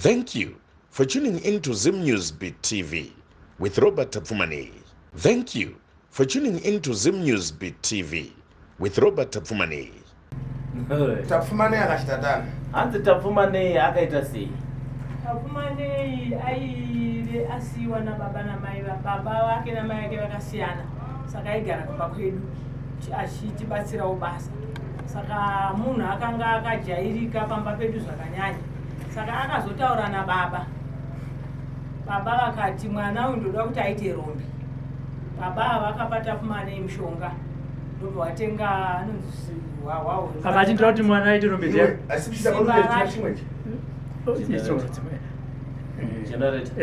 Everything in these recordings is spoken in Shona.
Thank you for tuning in to Zim News Beat TV with Robert Tapfumaneyi. Thank you for tuning in to Zim News Beat TV with Robert Tapfumaneyi. Tapfumaneyi akachitatana. Hanzi Tapfumaneyi akaita sei? Tapfumaneyi aive asiyiwa nababa namai baba vake namai vake vakasiyana saka aigara kumba kwedu achitibatsirawo basa saka munhu akanga akajairika pamba pedu zvakanyanya saka akazotaura nababa baba vakati mwana uyu ndoda kuti aite rombe baba ava vakapa Tapfumaneyi mushonga ndobva watenga anonzi hwahwa. Akati ndoda kuti mwana aite rombe ndiani? Asi kuchita parume chimwe ichi. Generator.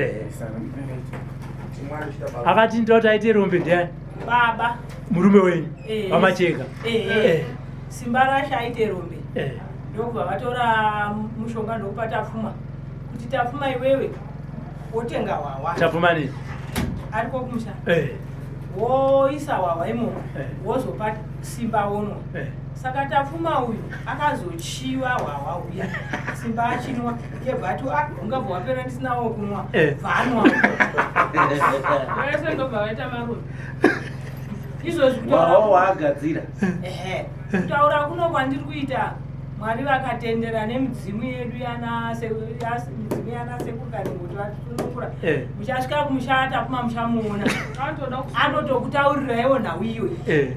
Chimwana chita parume. Akati ndoda kuti aite rombe ndiani? Baba. Murume wenyu? Eh. VaMacheka? Eh. Simba rashe aite rombe. Ndokubva vatora mushonga ndokupa Tapfuma kuti, "Tapfuma, iwewe wotenga hwahwa." Tapfumaneyi? Ariko kumusha. Woisa hwahwa imomo, wozopa Simba wonwa. Saka Tapfuma uyu akazochiva hwahwa uya Simba achinwa, yebva ati, "Ah, ungabva wapera ndisinawo kunwa." Bvanwa. Vese ndobva vaita marumbe. Izvozvi Wawa kutaura waagadzira. Ehe, kutaura kuno kwandiri kuita, Mwari vakatendera nemidzimu yedu midzimu yana sekuru Kanengoti vatisunungura. Muchasvika kumusha Tapfuma muchamuona. Anotoda ku Anotokutaurirai nhau iyoyi.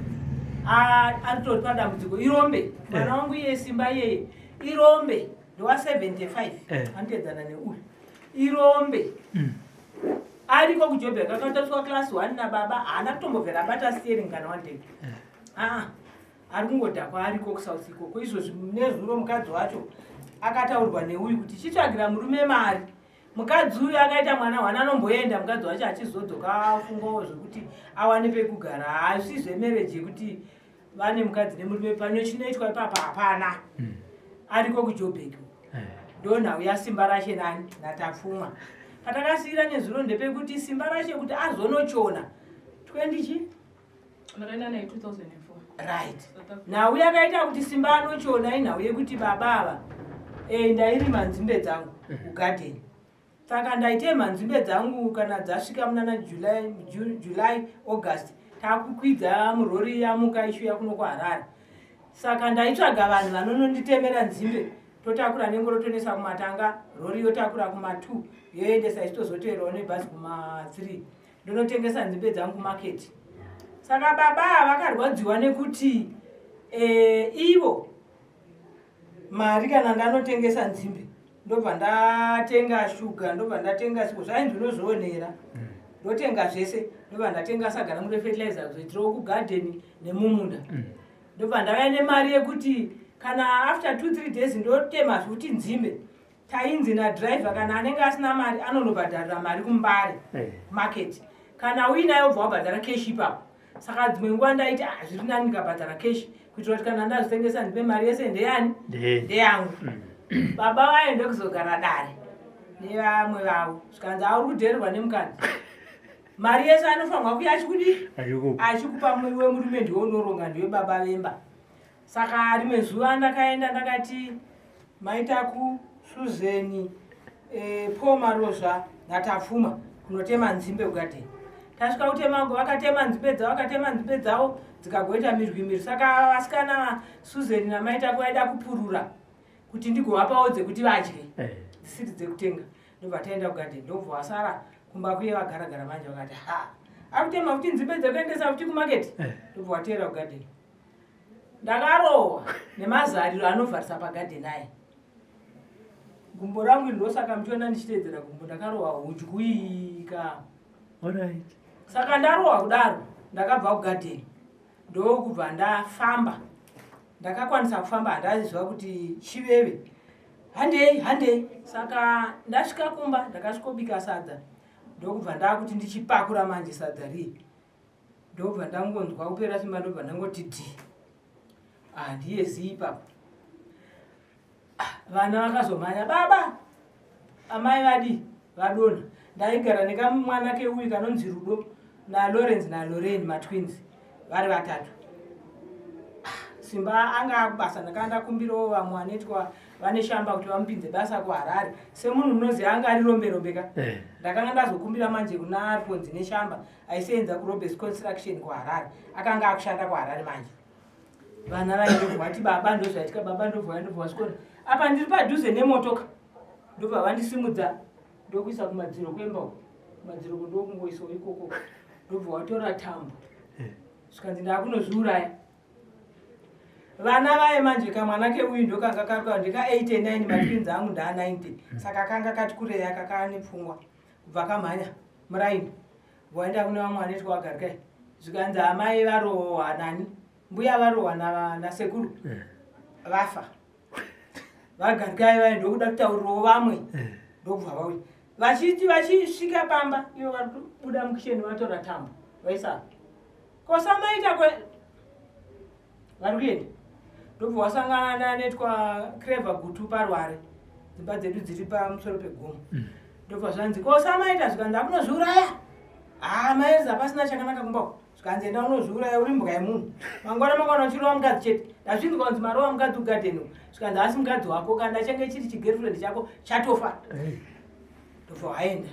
Aritori padambudziko, irombe mwana wangu iye Simba iyeye, irombe, ndowa 75. Anoteedzana neuyu, irombe. Ariko kuJobek, akatariswa class 1 nababa, haana kutombobvera abata steering kana one day. Aa, ari kungodhakwa, ariko kuSouth ikoko izvozvi. Nezuro mukadzi wacho akataurwa neuyu kuti chitsvagira murume mari. Mukadzi uyu akaita mwana hwana, anomboenda mukadzi wacho achizodzoka afungawo zvekuti awane pekugara. Haasi zvemarriage yekuti vane mukadzi nemurume pano, chinoitwa ipapa hapana. Ariko kuJobek. Ndo nhau yaSimba rashe nani naTapfuma. Patakasiyira nezuro ndepekuti Simba rashe kuti azonochona 20 chi Ndakaenda naye 2004. Right. South Africa. Nhau yakaita kuti Simba anochona inhau yekuti baba ava, ndairima nzimbe dzangu kugadheni. Saka ndaitema nzimbe dzangu kana dzasvika munana July, July, August, takukwidza murori yamuka ichiuya kuno kuHarare. Saka ndaitsvaga vanhu vanononditemera nzimbe, totakura nengoro, tonoisa kumatanga, rori yotakura kuma2 yoendesa, ichitozoteerawo nebhazi kuma3, ndonotengesa nzimbe dzangu kumaketi. Saka baba ava vakarwadziwa nekuti ivo mari kana ndanotengesa nzimbe, ndobva ndatenga shuga, ndobva ndatenga siko, zvainzi unozvionera, ndotenga zvese, ndobva ndatenga saga rangu refertilizer kuzoitirawo kugadheni nemumunda, ndobva ndauya nemari yekuti kana after 2-3 days ndotema zvokuti nzimbe. Tainzi nadhiraivha kana anenge asina mari anonobhadharira mari kuMbare market, kana uinayo obva wabhadhara cash ipapo. Saka dzimwe nguva ndaiti, "Ah, zviri nani ndikabhadhara cash kuitira kuti kana ndazvitengesa ndipe mari yese ndeyani?" Ndeyangu. Baba vaende kuzogara dare nevamwe vavo, zvikanzi auri kudhererwa nemukadzi, mari yese anofanirwa kuya achikudii? Achikupa. Achikupa iwe murume, ndiwe unoronga, ndiwe baba vemba. Saka rimwe zuva ndakaenda, ndakati maitaku Suzeni, Paul Marozva naTapfuma kunotema nzimbe kugadheni. Tasvika kutema, vakatema nzimbe dzavo, vakatema nzimbe dzavo dzikagoita mirwi mirwi. Saka vasikana Suzeni namaitaku vaida kupurura kuti ndigovapawo dzekuti vadye, dzisiri dzekutenga. Ndobva taenda kugadheni, ndobva vasara kumba kuye vagaragara manje, vakati, "Ha, akutema futi nzimbe dzekuendesa futi kumaketi." Ndobva wateera kugadheni, ndakarohwa nemazariro anovharisa pagadheni aya gumbo rangu iri. Ndosaka muchiona ndichiteedzera gumbo, ndakarohwa hudyika. Saka ndarohwa kudaro, ndakabva kugadheni, ndokubva ndafamba. Ndakakwanisa kufamba, handaziva kuti chiveve, handei handei. Saka ndasvika kumba, ndakasvikobika sadza, ndokubva ndakuti ndichipakura manje sadza riye, ndobva ndangonzwa kupera simba, ndobva ndangoti dhi, handiye zii ipapo. Ah, vana vakazomhanya, "Baba, amai vadi vadonha." Ndaigara nekamwana keuyu kanonzi Rudo naLawrence naLorain, matwins vari vatatu. Ah, Simba anga akubasa, ndakanga ndakumbirawo vamwe vanoitwa vaNeshamba kuti vamupinze basa kuHarare. Semunhu munoziva anga ari rombe rombe ka. Ndakanga ndazokumbira manje kuna Alfonsi Neshamba aisenza kuRobes Construction kuHarare, akanga akushanda kuHarare manje. Vana vaindobva vati baba, ndozvaitika baba, ndobva ndobva vasvikona apa ndiri padhuze nemotoka, ndobva vandisimudza ndokuisa kumadziro kwemba uko, kumadziro ko ndokungoisawo ikoko, ndobva watora tambo, zvikanzi ndakunozviuraya. Vana vaye manje, kamwana keuyu ndokanga kari ndeka 89, matwins angu ndaa 90, saka kanga kati kurei, aka nepfungwa kubva kamhanya muraini, waenda kune vamwe vanoitwa vagarikai, zvikanzi amai varohwa nani, mbuya varohwa nasekuru vafa. Vagarikai vaye ndokuda kutaurirawo vamwe, ndokubva vauya vachiti vachisvika pamba ivo vari kubuda mukicheni vatora tambo vaisa kosamaita kwe vari kuenda, ndobva wasangana nanetwa Creva Gutu parware, dzimba dzedu dziri pamusoro pegomo. Ndobva zvanzi kosamaita, zvikanzi akunozviuraya. Haa, maereza pasina chakanaka kumba uko. Zvikanzi enda unozviuraya, uri mbwa yemunhu, mangwana mangwana uchirova mukadzi chete. Ndazvinzwa kunzi marova mukadzi kugadheni uko. Zvikanzi asi mukadzi wako kana change chiri chigirlfriend chako chatofa. Ndobva waenda.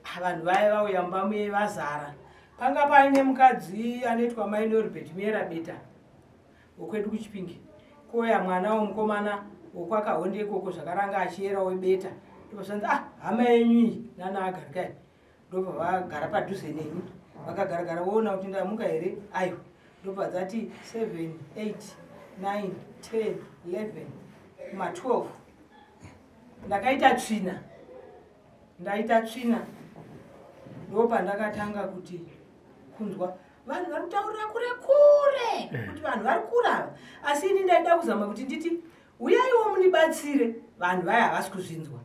Ah, vanhu vaya vauya mumba muye vazara, panga paine mukadzi anoitwa mai Norbert Miera Beta wokwedu kuChipingi, kouya mwana womukomana wokwakahonde ikoko zvakaranga achiyerawo beta. Ndobva zvanzi, ah, hama yenyu iyi nana agarikai. Ndobva vagara padhuze neni, vakagaragara voona kuti ndamuka here. Aiwa, ndobva dzati 7, 8, 9, 10, 11, kuma12 ndakaita tsvina. Ndaita tsvina ndopandakatanga kuti kunzwa vanhu vari kutaurira kure kure kuti vanhu vari kure ava, asi ini ndaida kuzama kuti nditi uyaiwo mundibatsire, vanhu vaya havasi kuzvinzwa.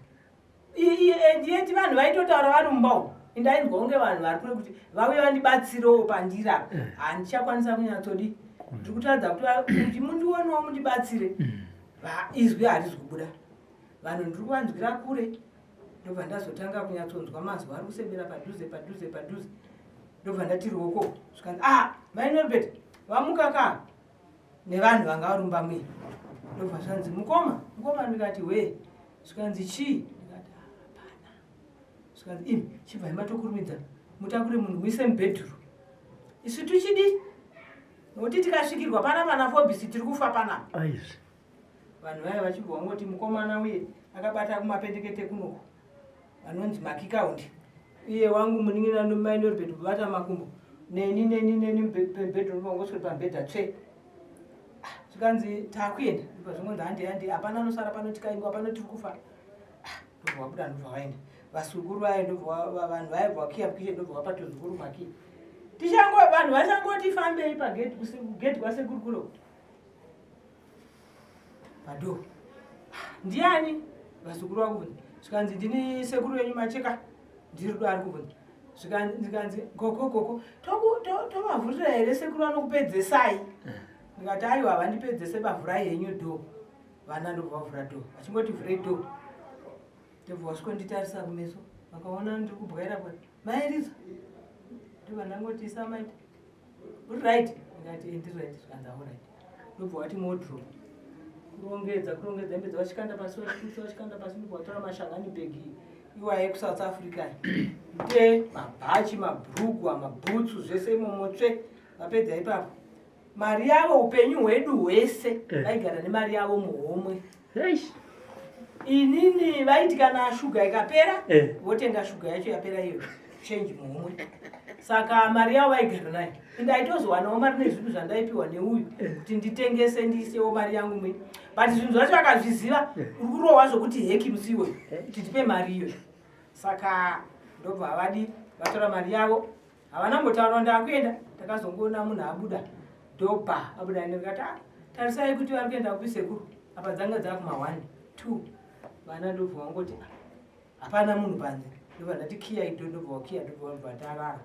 And yet vanhu vaitotaura vari mumba umu, indainzwa kunge vanhu vari kure kuti vauye vandibatsirewo pandiri apa. Handichakwanisa kunyatsodi, ndiri kutaridza kuti mundionewo mundibatsire. Izwi harizi kubuda, vanhu ndiri kuvanzwira kure. Ndobva ndazotanga kunyatsonzwa mazwi ari kusebera padhuze padhuze padhuze, ndobva ndati ruoko, zvikanzi, ah, mai Norbert vamuka ka nevanhu vanga varumba muye. Ndobva zvanzi, mukoma, mukoma, ndikati we. Zvikanzi chii? Ndikati hapana. Zvikanzi imi chibvai matokurumidza mutakure munhu muise mubhedhuru, isu tuchidi nokuti tikasvikirwa pana pana fobisi tiri kufa panapa. Aizvi. Vanhu vaya vachibva vangoti mukomana uye akabata kumapendekete kunoko vanonzi makikaundi, iye wangu munin'ina mai Norbert kubata makumbo, neni neni neni pamubhedhuru, vangoswera pamubhedha tsve. Ah, zvikanzi takuenda, ndobva zvingonzi handi handi, hapana anosara pano, tikaingwa pano tiri kufa. Ah, ndobva vabuda, ndobva vaenda vasukuru vaya, ndobva vanhu vaya bva vakiya mukishe, ndobva vapa tuzukuru makiya. Tichango vanhu vachangoti fambei pagedhi kugedhi kwasekuru kuno padoo, ndiani? Vazukuru vakubvunza. Zvikanzi ndini sekuru venyu Macheka, ndiri do ari kubvunza. Zvikanzi gogo, gogo, tovavhurira here sekuru, vanokupedzesai. Ndikati aiwa, havandipedzese, bavhurai henyu door. Vana ndobva vavhura door, vachingoti vhurei door, ndobva vasvikonditarisa kumeso, vakaona ndiri kubwaira bwaira. Mairiza, ndobva ndangoti samaita uri right, ndikati ndiri right. Zvikanzi alright, ndobva wati muwardrobe kurongedza kurongedza hembe dzavachikanda pasi, vachiputsa vachikanda pasi, ndobva watora mashangani bhegi iwaye kuSouth Africa nte mabhachi, mabhurugwa, mabhutsu, zvese imomo tsve. Vapedza ipapo mari yavo, upenyu hwedu hwese vaigara nemari yavo muhomwe. Eish. Inini vaiti kana shuga ikapera votenga shuga yacho, yapera iyo change muhomwe. Saka mari yavo vaigara nayo, ndaitozowanawo mari nezvinhu zvandaipiwa neuyu kuti nditengese ndiisewo mari yangu mui, but zvinhu zvacho akazviziva uri kurohwa zvokuti heki musi iwoyo kuti tipe mari iyoyo. Saka ndobva havadi vatora mari yavo, havana mbotaura ndakuenda. Takazongoona munhu abuda dhobha abuda, ndikati, "Ah, tarisai kuti vari kuenda kupi sekuru." Apa dzanga dzakuma 1 2, vana ndobva vangoti, "Ah, hapana munhu panze." Ndobva ndati kiya ido, ndobva wakiya, ndobva ndobva tarara.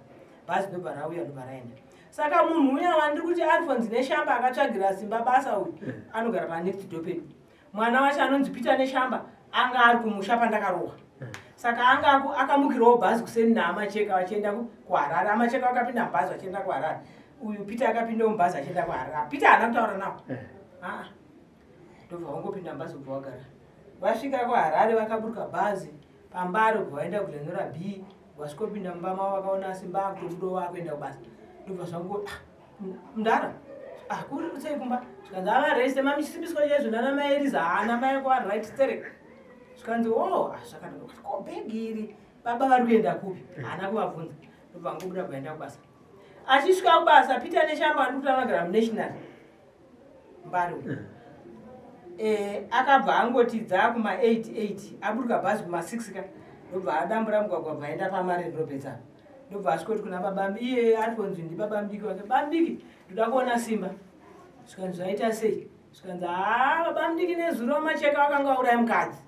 Bhazi ndobva rauya, ndobva raenda. Saka munhu uya wandiri kuti Alphonse Neshamba akatsvagira Simba basa uyu anogara panext door pedu. Mwana wacho anonzi Peter Neshamba anga ari kumusha pandakarohwa, saka anga akamukirawo bhazi kuseni naamacheka vachienda kuHarare. Amacheka vakapinda mubhazi vachienda kuHarare. Uyu Peter akapinda mubhazi achienda kuHarare. Peter haana kutaura nawo. Aa, ndobva wangopinda mubhazi, ubva wagara. Vasvika kuHarare, vakaburuka bhazi paMbare, ubva vaenda kuGlen Norah B. Vasvikopinda mumba mavo, vakaona Simba akutobudawo akuenda kubasa. Ndobva zvango, "Ah, mudhara, ah, kuri sei kumba?" Zvikanzi, "Avareste mamisimbiswa chaizvo nana mai Eliza." Haana mai ako ari right sterek. Zvikanzi, "O, ah, zvakanaka. Ko bhegi iri, baba vari kuenda kupi?" Haana kuvabvunza, ndobva ngobuda kuenda kubasa. Achisvika kubasa, Peter Neshamba, ari kuti anogara muNational Mbare umu. Akabva angoti dzakuma 88, aburuka bhazi kuma 6 ka, ndobva adambura mugwagwa, bva aenda paMaren Roberts apa. Ndobva asvikoti kuna baba, iye ari kunzi ndibaba mudiki wake, "Baba mudiki, ndoda kuona Simba." Zvikanzi, "Zvaita sei?" Zvikanzi, "Haa, baba mudiki, nezuro Macheka vakanga vauraya mukadzi."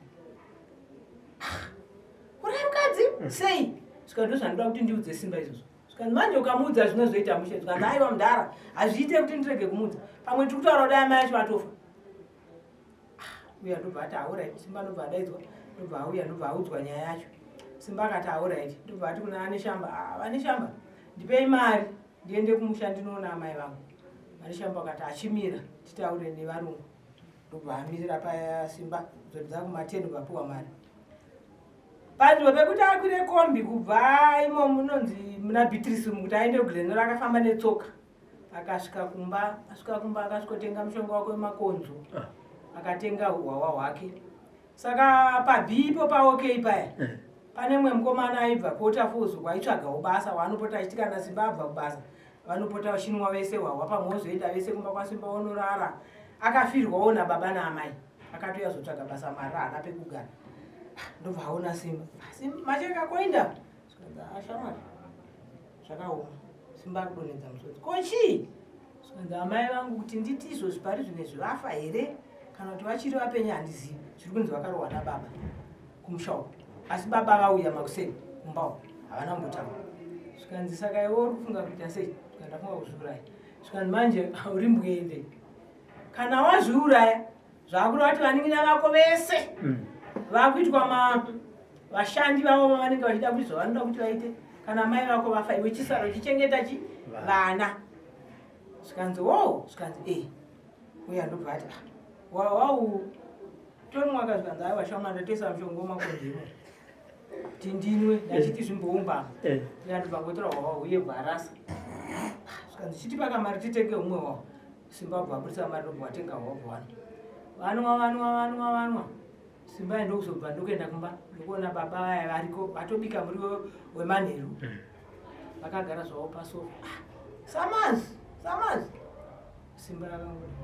"Ah, uraya mukadzi sei?" Zvikanzi, "Ndozvandoda kuti ndiudze Simba izvozvo." Zvikanzi, "Manje ukamuudza zvinozoita mushe." Zvikanzi, "Aiwa mudhara, hazviite kuti ndirege kumuudza. Pamwe tiri kutaura kudai amai acho vatofa." Uya ndobva ati, "Alright." Simba ndobva adaidzwa, ndobva auya, ndobva audzwa nyaya yacho. Simba akati, "Alright." Ndobva ati kuna Aneshamba, "Ah, Vaneshamba, ndipei mari ndiende kumusha ndinoona amai vangu." Vaneshamba akati, "Achimira titaure nevarungu." Ndobva amirira paya Simba zodza kuma10, vapiwa mari. Panzvimbo pekuti akwire kombi kubva imo munonzi muna Beatrice umu kuti aende kuGlen Norah, akafamba netsoka. Akasvika kumba, asvika kumba akasvikotenga mushonga wake wemakonzo. Akatenga hwahwa hwake. Saka pabhipo paOK paya pane mumwe mukomana aibva kuWaterfalls kwaitsvagawo basa, waanopota achiti kana Simba abva kubasa vanopota vachinwa vese hwahwa, pamwe wozoenda vese kumba kwaSimba wonorara. Akafirwawo nababa naamai, akatouya zotsvaga basa, mari haana pekugara. Ndobva aona Simba. "Macheka, koinda?" "Ashamwari, zvakaoma." Simba akudonhedza musodzi. "Ko chii?" Zvikanzi, "Amai vangu, kuti nditi izvozvi pari zvinezvi vafa here kana kuti vachiri vapenyu handizivi. Zviri kunzi vakarohwa nababa kumusha uko, asi baba vauya makuseni kumba uko havana kumbotaura." Zvikanzi, "Saka iwe uri kufunga kuita sei?" Zvikanzi, "Ndafunga kuzviuraya." Zvikanzi, "Manje uri mbwende. Kana wazviuraya zvakureva kuti vanin'ina vako vese vakuitwa ma vashandi vavo vavanenge vachida kuti zvavanoda kuti vaite. Kana mai vako vafa, iwe chisaro chichengeta chi vana." Zvikanzi, "O." Zvikanzi, "E." Uya ndobva ati, "Ah, wau tonwaka." Zvikanzi, "Aiwa shama, ndatesa mushonga wemakonzero tindinwe, ndachiti zvimboumbama." Uya ndobva ngotora hwawa huye bvarasa. Zvikanzi, "Chitipa kamari titenge umwe hwawa." Simba bva abudisa mari, ndobva watenga hwawa, bva vanwa, vanwa, vanwa, vanwa. Simba ndokuzobva ndokuenda kumba, ndokuona baba vaya variko vatobika muriwo wemanheru, vakagara zvavo pasofa. "Ah, samazi, samazi." Simba rakangoti,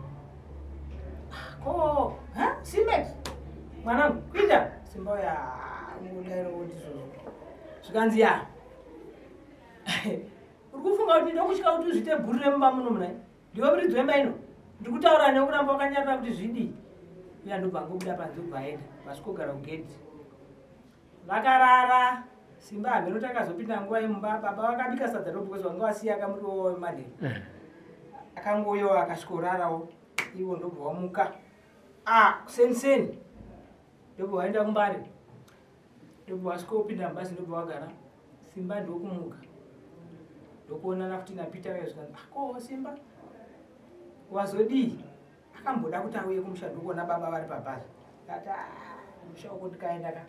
"Ah, ko ha Simex mwanangu, kuinda?" Simba uya ngodairawo ndizvozvo. Zvikanzi, "Ya, uri kufunga kuti ndokutya kuti uzviite bhuru remumba muno munai? Ndiwe muridzi wemba ino. Ndiri kutaura newe, kuramba wakanyarara kuti zvidii?" Uya ndobva ngobuda panze, ubva aenda, vasvikogara kugedhi, vakarara. Simba hameno takazopinda nguva yemumba, baba vakabika sadza ro because vanga vasiya kamuriwo wemanheru. Akangoyo akasvikorarawo ivo, ndobva wamuka a kuseni, ndobva waenda kuMbare, ndobva wasvikopinda mubhazi, ndobva wagara. Simba ndokumuka, ndokuonana futi naPeter uya. Zvikanzi, "Ah, ko Simba wazodii?" Akamboda kuti auye kumusha, ndokuona baba vari pabhazi. Ati, "Ah, kumusha uko ndikaenda ka,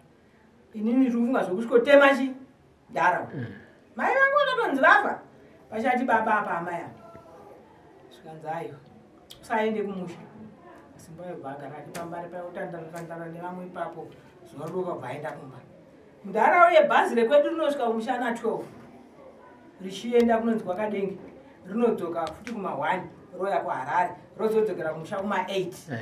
inini ndiri kufunga zvokusvikotema chi dhara. Mai vangu vakatonzi vafa, vachati baba apa amai apa." Zvikanzi, "Aiwa, usaende kumusha." Simba yobva agara ake pambari pautandara tandara nevamwe ipapo. Zuva rodoka, bva aenda kumba. Mudhara uye bhazi rekwedu rinosvika kumusha na12 richienda kunonzi kwaKadenge, rinodzoka futi kuma1, roya kuHarare, rozodzokera kumusha kuma8.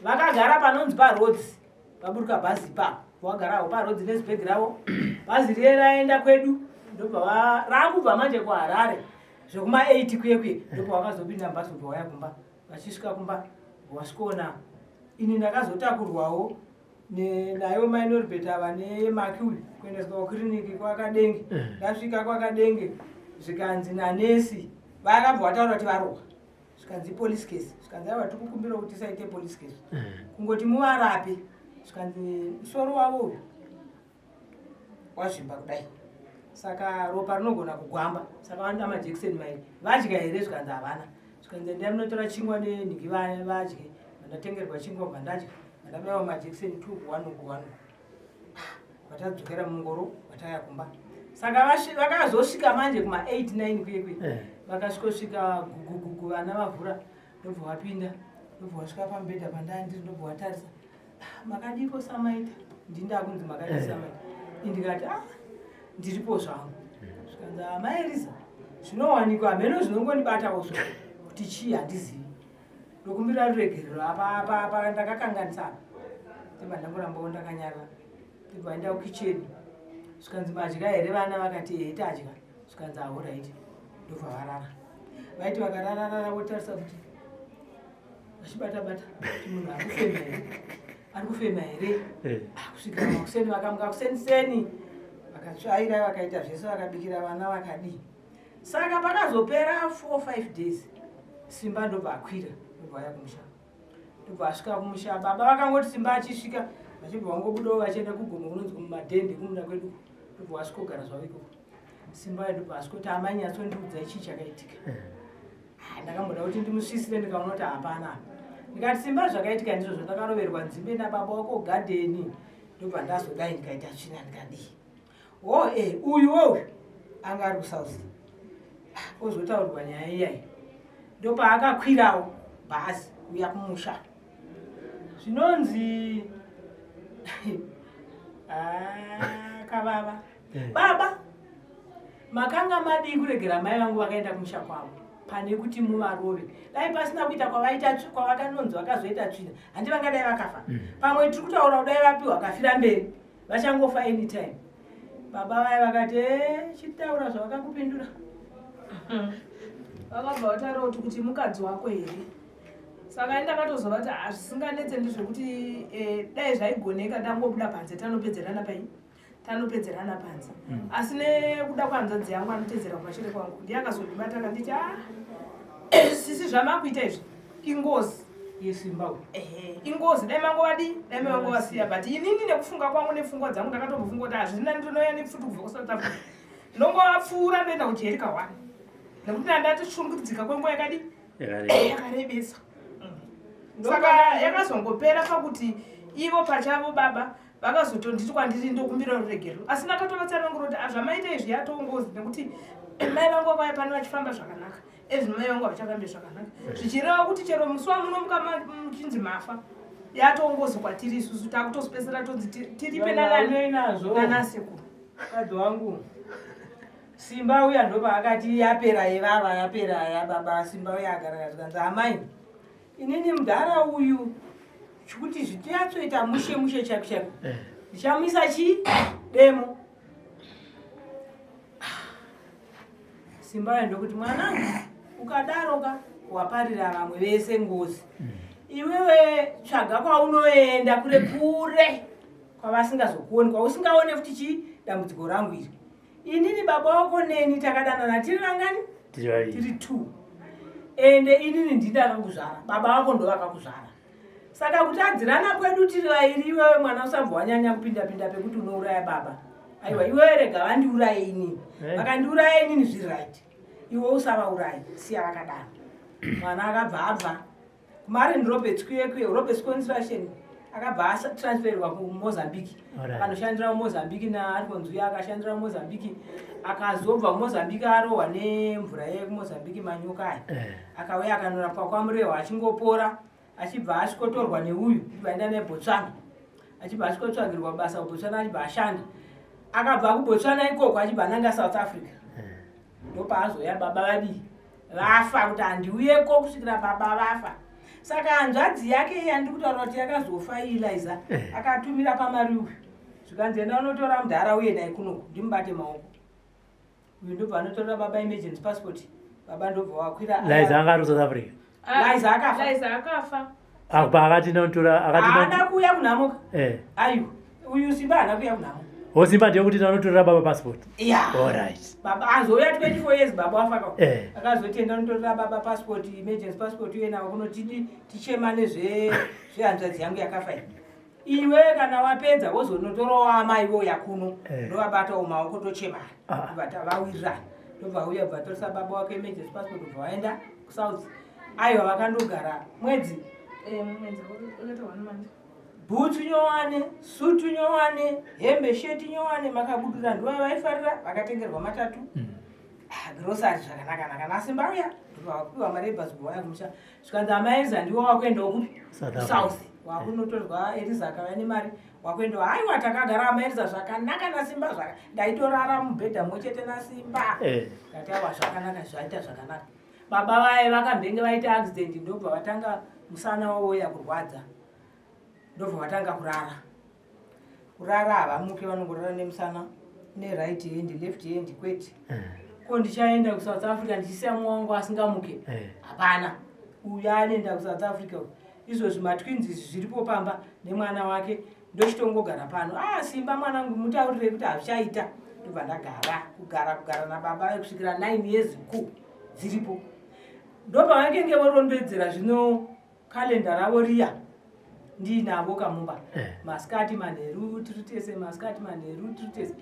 Vakagara panonzi paRhodes, vaburuka bhazi ipapo, vagarawo paRhodes nezibhegi ravo. Bhazi riye raenda kwedu, ndobva rakubva manje kuHarare zvekuma8 kuye kuye, ndobva vakazopinda mubhazi, ubva waya kumba. Vachisvika kumba wasvikoona ini ndakazotakurwawo nayo mai Norbert ava nemaki uyu kuendeswa kukiriniki kwaKadenge. Ndasvika kwaKadenge, zvikanzi nanesi, vakabva vataura kuti varohwa. Zvikanzi, "Police case." Zvikanzi, "Aiwa, tiri kukumbira kuti tisaite police case, kungoti muvarape." Zvikanzi, "Musoro wavo uyu wazvimba kudai." Saka ropa rinogona kugwamba, saka vanoda majekiseni mairi. Vadya here? Zvikanzi havana. Zvikanzi endai munotora chingwa nenhingi vadye. Vandatengerwa chingwa, bva ndadya, vandabaiwa majekiseni 2 ku1 ku1. Vatadzokera mungoro, vataya kumba. Saka vakazosvika manje kuma 8 9 kuye kuye. Vakasvikosvika gugugugu, vana vavhura, ndobva vapinda, ndobva vasvika pamubhedha pandaa ndiri, ndobva vatarisa. "Ah, makadiko samaita?" Ndindakunzi makadii samaita. Indikati, "Ah, ndiripo zvangu." Zvikanzi, "Amaeriza, zvinowanikwa hameno zvinongondibatawo so kuti chii handizivi. Ndokumbira ruregerero apa apa apa, ndakakanganisa apa." Ndibva ndamborambawo ndakanyarara. Ndibva enda kukicheni. Zvikanzi, "Madya here vana?" Vakati, "Ehe, tadya." Zvikanzi, "Alright." Ndobva varara. Vaiti vakarararara, votarisa kuti vachibata bata kuti munhu ari kufema here, ari kufema here. Ah, kusvikira makuseni vakamuka kuseniseni, vakatsvaira, vakaita zvese, vakabikira vana, vakadii. Saka pakazopera 4 5 days, Simba ndobva akwira, ndobva aya kumusha, ndobva asvika kumusha. Baba vakangoti Simba achisvika, vachibva vangobudawo vachienda kugomo kunonzi kumadhende kumunda kwedu. Ndobva vasvikogara zvavo ikoko. Simba ndobva asvikoti, "Amai, nyatsondiudza chii chakaitika." Ah, ndakamboda kuti ndimusvisire, ndikaona kuti hapana. Ndikati, "Simba, zvakaitika ndizvozvo, ndakaroverwa nzimbe nababa wako gadheni, ndobva ndazodai, ndikaita tsvina, ndikadii." Wo e uyu wo uyu anga ari kuSouth, ozotaurirwa nyaya iyayi, ndopaakakwirawo bhazi kuuya kumusha. Zvinonzi ah, kavava baba, makanga madii kuregera mai vangu vakaenda kumusha kwavo pane kuti muvarove? Dai pasina kuita kwavaita kwavakanonzi vakazoita tsvina, handi vangadai vakafa? Pamwe tiri kutaura kudai vapiwa kafira mberi, vachangofa anytime. Baba vaya vakati, "Eh, chitaura zvavakakupindura." Vakabva vataura kuti mukadzi wako here? Saka indakatozova kuti hazvisinganetse, ndezvekuti dai zvaigoneka ndangobuda panze, tanopedzerana pai, tanopedzerana panze. Asi nekuda kwehanzvadzi yangu anotedzera kumashure kwangu, ndiye akazondibata akanditi, "A sisi, zvamakuita izvi ingozi." Yesimba uyu. Ehe, ingozi, dai mangovadi, dai mangovasiya. But inini nekufunga kwangu nepfungwa dzangu, ndakatombofunga kuti hazvina, ndinouya nepfuti kubva kuSouth Africa, ndongovapfuura, ndoenda kujeri ka1, nekuti ndandati kwenguva yakadi yakarebesa. Saka yakazongopera pakuti ivo pachavo baba vakazotonditi kwandiri, "Ndokumbira ruregerero." Asi ndakatovatsanangura kuti zvamaita izvi yatongozi, nekuti mai vangu vakauya pano vachifamba zvakanaka, ezvino mai vangu havachafambi zvakanaka, zvichireva kuti chero musi wamunomuka muchinzi mafa, yatongozi kwatiri isusu. Takutozopedzisira tonzi tiripe Nanei nazvo. Nanasekuru. Mukadzi wangu Simba uya ndopaakati yapera yevava, yapera yababa. Simba uya agara, zvikanzi, "Amai, inini mudhara uyu chikuti zvinyatsoita mushe mushe chaiko chaiko, ndichamuisa chii? Demo." Simba uya ndokuti, "Mwanangu, ukadaroka waparira vamwe vese ngozi. Iwewe tsvaga kwaunoenda kure kure kwavasingazokuoni, kwausingaone futi chii dambudziko rangu iri. Inini baba wako neni takadanana tiri vangani?" Tiri vaviri. "Tiri two, ende inini ndindakakuzvara, baba vako ndo vakakuzvara. Saka kutadzirana kwedu tiri vairi, iwewe mwana usabva wanyanya kupinda-pinda pekuti unouraya baba. Aiwa, iwewe rega vandiuraye inini. Vakandiuraya inini zviri right, iwe usavauraye, siya vakadaro." Mwana akabva abva kuMarin Roberts kuye Roberts Construction, akabva atransferwa kuMozambique. Akanoshandira kuMozambique naAlfonso uya. Akashandira kuMozambique, akazobva kuMozambique arohwa nemvura yekuMozambique, manyoka aya. Akauya akanorapwa kwaMurehwa, achingopora achibva asvikotorwa neuyu, ndibva aenda neBotswana, achibva asvikotsvagirwa basa kuBotswana, achibva ashanda. Akabva kuBotswana ikoko achibva ananga South Africa. Ndopaazoya baba vadii, vafa, kuti handiuyeko kusvikira baba vafa. Saka hanzvadzi yake iyi yandiri kutaura kuti yakazofa, Eliza, akatumira pamari uyu, zvikanzi, "Enda unotora mudhara uye naye kunoku, ndimubate maoko uyu." Ndobva anotorera baba emergency passport, baba ndobva wakwira. Liza anga ari kuSouth Africa? Liza akafa. Liza akafa. Apa akati notora, akati Haana kuuya kunhamo. Aiwa, uyu Simba haana kuuya kunhamo. O, Simba ndiyo kuti anotorera baba passport. Ya. Alright. Baba azouya 24 years baba wafaka. Akazoti, "Enda unotorera baba passport, emergency passport, uye navo kunotidi tichema nezvehanzvadzi yangu yakafa iyi." Iwe kana wapedza wozonotorawo amai vouya kuno. Eh. Ndovabatawo maoko tochemana. Ah. Ndobva tavawirirana. Ndobva uya bva torisa baba wake emergency passport bva vaenda kuSouth. Aiwa vakandogara mwedzi Eh, mwedzi unoita one month. Bhutsu nyowane, sutu nyowane, hembe sheti nyowane, makabudura ndivo vaifarira, vakatengerwa matatu. Ah, Grocery zvakanaka-naka. Nasimba uya, ndobva vapiwa mari yebhazi kubva vauya kumusha. Zvikanzi amai Eliza ndiwo wakuendawo kupi? South Africa. South. Wakunotorwa Eliza akauya nemari, wakuendawo. Aiwa takagara amai Eliza zvakanaka naSimba zvaka. Ndaitorara mubhedha mumwe chete naSimba. Ndati aiwa zvakanaka, zvaita zvakanaka. Baba vaye vakambenge vaita accident ndobva vatanga musana wavo uya kurwadza. Ndobva vatanga kurara. Kurara havamuke, vanongorara nemusana neright hand, left hand kwete. Ko ndichaenda kuSouth Africa ndichisiya mumwe wangu asingamuke? Hapana. Uyu anoenda kuSouth Africa uyu. Izvozvi matwins izvi zviripo pamba nemwana wake, ndochitongogara pano. Ah, Simba mwanangu mutaurirei kuti hazvichaita. Ndobva ndagara, kugara kugara nababa kusvikira 9 years ku dziripo. Ndopavanenge vorondedzera zvino kalenda ravo riya ndiinavo kamumba. Masikati manheru tiri tese, masikati manheru tiri tese.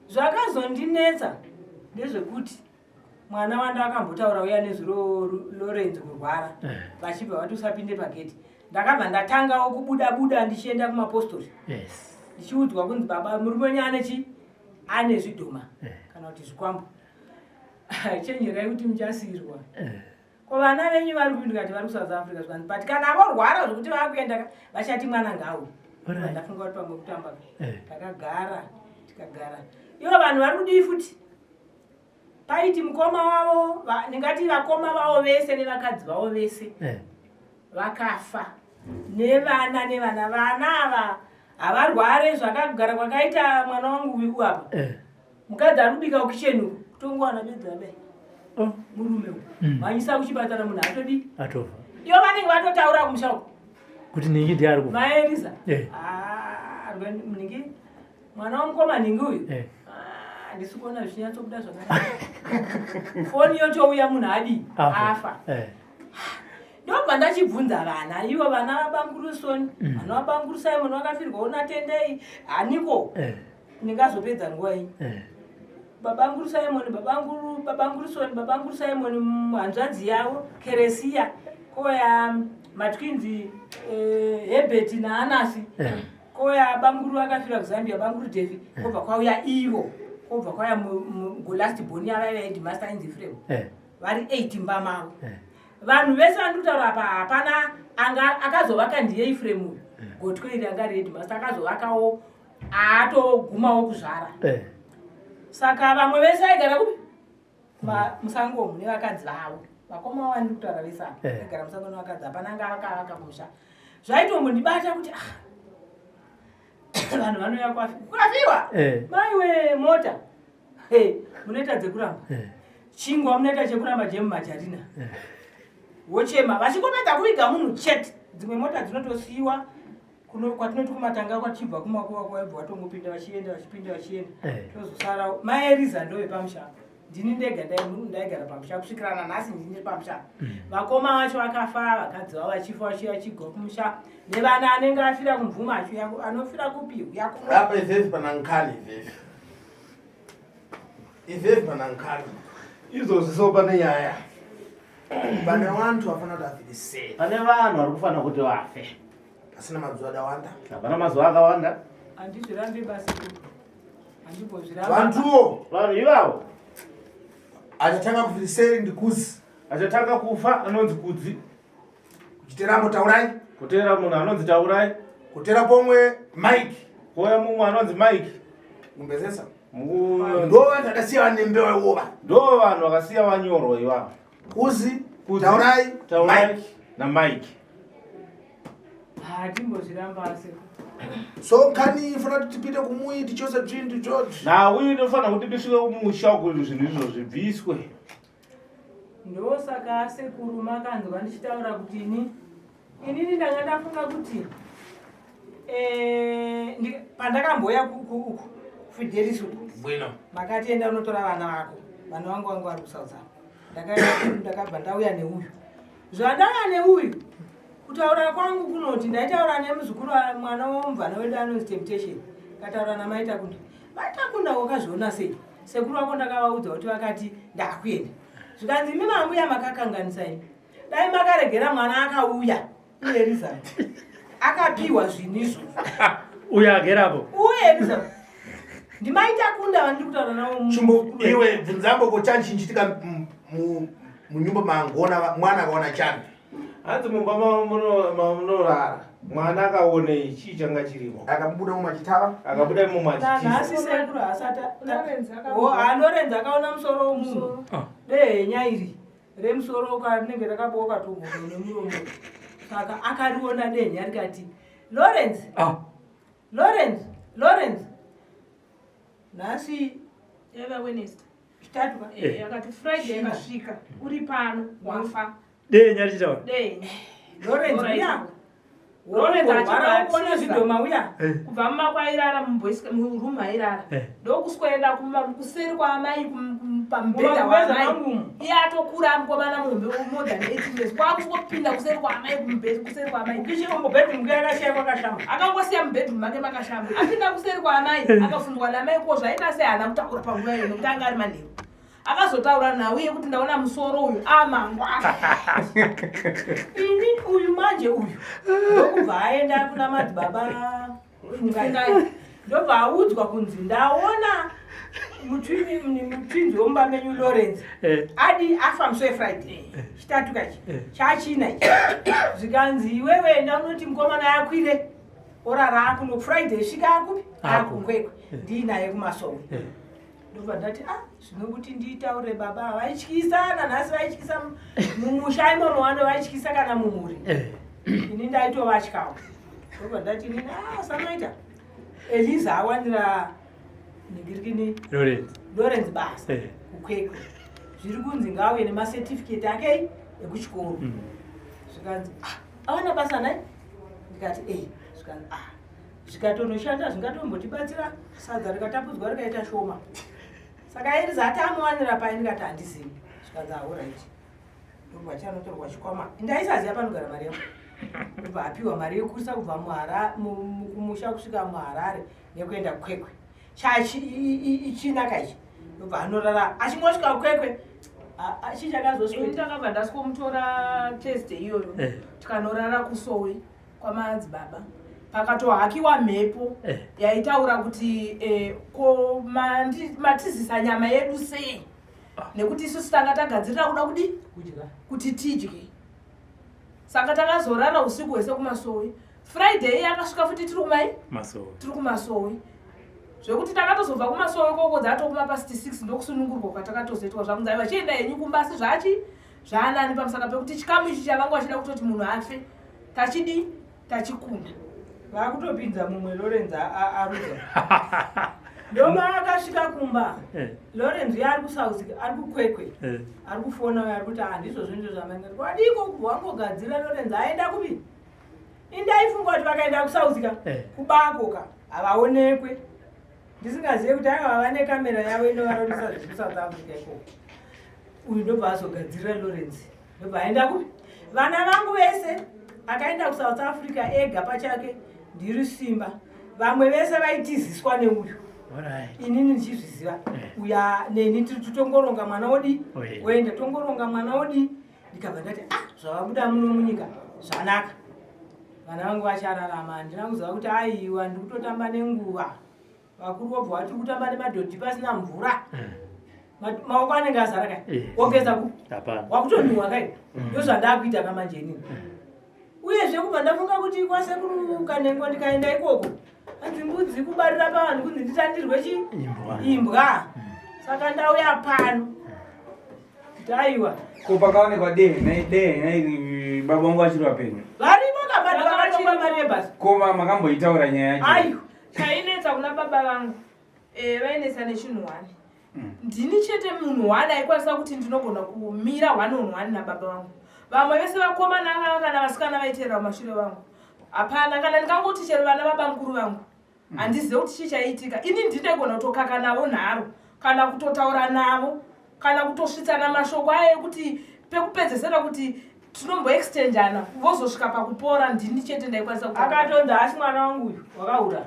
Zvakazondinetsa ndezvekuti mwana wandakambotaura uya nezuro Lorenzo kurwara, vachibva vati usapinde pageti. Ndakabva ndatangawo kubuda buda ndichienda kumapostori. Ndichiudzwa kunzi baba murume wenyu ane chi? Ane zvidhoma kana kuti zvikwambo. Chenjerai kuti muchasirwa. Ko vana venyu vari kupi? Ndikati vari kuSouth Africa. Zvikanzi but kana vorwara zvokuti vakuenda vachati mwana ngauye. Ndafunga kuti pamwe kutamba. Takagara tikagara. Ivo vanhu vari kudii futi? Paiti mukoma wavo, ndingati vakoma vavo vese nevakadzi vavo vese vakafa nevana nevana. Vana ava havarware zvakagara kwakaita mwana wangu uyu apa. Mukadzi ari kubika kukicheni uku kutongowana bedzi adai. Murume uyu. Mhanyisa kuchipatara munhu atodi. Atofa. Ivo vanenge vatotaura kumusha uku. Kuti ningi ndiye ari kufa. Mai Eliza. Ah, ningi mwana wamukoma ningi uyu. Ah, ndisi kuona zvichinyatsobuda zvakanaka. Foni yotouya munhu adi afa. Ndobva ndachibvunza vana, ivo vana vabanguru Soni, vana vabanguru Simon vakafirwawo naTendei, haniko ndingazopedza nguva yenyu. Babanguru Simon, babanguru Soni, babanguru Simon, hanzvadzi yavo Keresia, koya matwins Herbert naAnasi. Koya banguru akafira kuZambia, banguru Devi, kobva kwauya ivo, kobva kwauya golast boni yavaiva headmaster inzi Frame. Vari 8 mba mavo. Vanhu vese vandikutaura apa hapana anga akazovaka ndiye Ephraim uyu. Gotwe iri anga ari headmaster akazovakawo aatogumawo kuzvara. Saka vamwe vese vaigara kupi? Musango umu nevakadzi vavo. Vakoma vavo ndikutaura vese ava. Vaigara musango nevakadzi, hapana anga akavaka kumusha. Zvaitombondibata kuti vanhu vanouya kwafiwa. Maiwe mota. Hey, munoita dzekuramba. Chingwa munoita chekuramba jemumajarina. Wochema vachingopedza kuviga munhu chete. Dzimwe mota dzinotosiyiwa kuno kwatinoti kumatanga kwachibva kumakuva kwaibva watongopinda vachienda vachipinda vachienda. Tozosara mai Eliza ndove pamusha. Ndini ndega ndaigara pamusha kusvikira nanhasi ndini pamusha. Vakoma vacho vakafa, vakadzi vavo vachifa vachiuya vachigwa kumusha. Nevana anenge afira kumvuma achiuya anofira kupi uya kuno. Apa izvezvi pana nkani izvezvi. Izvezvi pana nkani. Izvozvi so pane nyaya. Pane vantu vafanira kuti afirise. Pane vanhu vari kufanira kuti vafe. Pasina mazuva akawanda. Hapana mazuva akawanda. Handizvirambi basi. Handimbozviramba. Vantuwo. Vanhu ivavo. Achatanga kufiriseri ndikuzi. Achatanga kufa anonzi Kudzi. Kuchitera Taurai. Kutera munhu anonzi Taurai. Kutera pomwe Mike. Kuuya mumwe anonzi Mike. Kumbezesa. Ndo vanhu vakasiya vanembewa iwova. Ndo vanhu vakasiya vanyorwa ivavo. Kuzi, Kudzi, Taurai, Taurai Mike. na Mike. Hatimbozviramba asi. So kani ifana kuti tipinde kumuyi tichose zvinhu George. Nhau inofanira kuti tisvike kumusha kuti zvinhu izvo zvibviswe. Ndosaka sekuru makanzwa ndichitaura kuti inini ndanga ndafunga kuti pandakamboya uku Fidelis uku. Bwino. Makati enda unotora vana vako. Vana vangu vangu vari kuSouth Africa. Ndakabva ndauya neuyu. Zvandauya neuyu. Kutaura kwangu kunoti ndaitaura nemuzukuru mwana womubvana wedu anonzi Temptation. Kataura naMaitakunda. Maitakunda wakazviona sei? Sekuru vako ndakavaudza kuti vakati ndakuenda. Zvikanzi imi mambuya makakanganisa imi. Dai makaregera mwana akauya iye Elizabeth. Akapiwa zvinhu izvozvo. Uyo agerapo. Uye Elizabeth. NdiMaitakunda vandiri kutaura navo. Chimbo iwe bvunzambo ko chani chinchitika munyumba mangona mwana akaona chani. Hanzi mumba mamunorara mwana akaonei chii changa chirimo? Akabuda mumachitava. Akabuda mumachitava. Nhasi sekuru hasati Lorenz akaona musoro womunhu. Ah. Dehenya iri remusoro rinenge rakabooka tugono nemuromo. Saka akariona dehenya rikati Lorenz. Ah. Lorenz, Lorenz. Nhasi yaiva Wednesday. Chitatu ka? Eh, akati Friday yakasvika uri pano wafa. Dehenya richitaura. Dehenya. Lorenz uya. Lorenz achibva kuona zvidhoma uya. Kubva mumakwairara muroom airara. Ndokuswenda kuseri kwaamai pamubhedha waamai. Iye atokura mukomana muhombe more than 18 years. Kwakusvopinda kuseri kwaamai kumubhedha kuseri kwaamai. Kichiri mubedroom kuya akasiya kwakashama. Akangosiya mubedroom make makashama. Apinda kuseri kwaamai akafundwa namai ko zvaita sei haana kutaura panguva iyo nekuti anga ari manheru. Akazotaura nhau yekuti ndaona musoro uyu amangwana. Ini uyu manje uyu ndokubva aenda kuna madzibaba Fungai. Ndobva audzwa kunzi ndaona mutwinzi womumba menyu Lawrence adi afa musi weFriday chitatu kachi chachina ichi. Zvikanzi iwewe enda unoti mukomana akwire orara akuno Friday svika akupi akukwekwe ndiinaye kumasowe. Ndobva ndati ah zvinokuti nditaure baba vaityisa nanhasi vaityisa mumusha imomo wano vaityisa kana mumhuri. Ini ndaitovatyawo. Ndobva ndati inini ah samaita Eliza awanira ningirikini Lawrence. Lawrence basa kukwekwe. Zviri kunzi ngauye nemacertificate ake ekuchikoro. Zvikanzi ah awana basa nhai? Ndikati eh zvikanzi ah zvikatonoshanda zvingatombotibatsira sadza rikatapudzwa rikaita shoma. Saka Eliza ati amuwanira pai ndikati handizivi. Zvikanzi ah alright. Ndobva chanotorwa chikwama. Ndaisaziva panogara mari yangu. Ndobva apiwa mari yekurisa kubva kumusha kusvika muHarare nekuenda kuKwekwe. Chachi ichinaka ichi. Ndobva anorara achingosvika kuKwekwe. Chii chakazosvika? Ini ndakabva ndasikomutora Thursday iyoyo. Tikanorara kuSowe kwamadzibaba. Pakatohakiwa mhepo yaitaura kuti ko matizisa nyama yedu sei? Nekuti isusu tanga tagadzirira kuda kudi? Kuti tidye. Saka takazorara usiku hwese kumasowe. Friday yakasvika futi tiri kumai? Masowe. Tiri kumasowe. Zvekuti takatozobva kumasowe koko dzatokuma past 6 ndokusunungurwa kwatakatozoitwa zvakunzi aiwa chienda henyu kumba asi zvachi zvaanani pamusana pekuti chikamu ichi chavanga vachida kutoti munhu afe. Tachidi tachikunda. Vakutopinza mumwe Lawrence aruza. Ndoma akasvika kumba. Lawrence uya ari kuSouth, ari kuKwekwe. Ari kufona uya ari kuti handizvo zvinhu zvamanga. Wadiko wangogadzira Lawrence aenda kupi? Indaifunga kuti vakaenda kuSouth ka kubako ka havaonekwe. Ndisingazive kuti aiwa vane kamera yavo inovaronesa zviri kuSouth Africa ikoko. Uyu ndobva azogadzirira Lawrence. Ndobva aenda kupi? Vana vangu vese akaenda kuSouth Africa ega pachake ndiri simba. Vamwe vese vaitiziswa neuyu. Inini ndichizviziva. Uya neni tiri tutongoronga mwana wodi. Oenda tongoronga mwana wodi. Ndikabva ndati ah zvavabuda muno munyika zvanaka. Vana vangu vachararama. Handina kuziva kuti aiwa ndiri kutotamba nenguva. Vakuru vobva vati kutamba nemadhodhi pasina mvura. Maoko anenge azara kai. Wogeza ku? Wakutonhuwa kai. Ndozvandakuita kamanje inini. Uyezve kubva ndafunga kuti kwasekuru Kanengo ndikaenda ikoko. Hanzi mbudzi kubarira pavanhu kunzi nditandirwe chi? Imbwa. Saka ndauya pano. Kuti aiwa. Ko pakaonekwa dehenya baba vangu vachiri vapenyu. Varimo kabati vakatomba mari yebhasi. Ko makamboitaura nyaya yacho? Aiwa. Chainetsa kuna baba vangu. Vainetsa nechinhu one. Ndini chete munhu one aikwanisa kuti ndinogona kumira one on one nababa vangu. Vamwe vese vakomana kana vasikana vaiteerera kumashure vangu. Hapana kana ndikangoti chero vana baba mukuru vangu. Handizive kuti chii chaiitika. Ini ndindaigona kutokaka navo nharo kana kutotaura navo kana kutosvitsana mashoko aya ekuti pekupedzesera kuti Tinomboexchangeana vozosvika pakupora, ndini chete ndaikwanisa kutaura. Akatonzi asi mwana wangu uyu wakaura.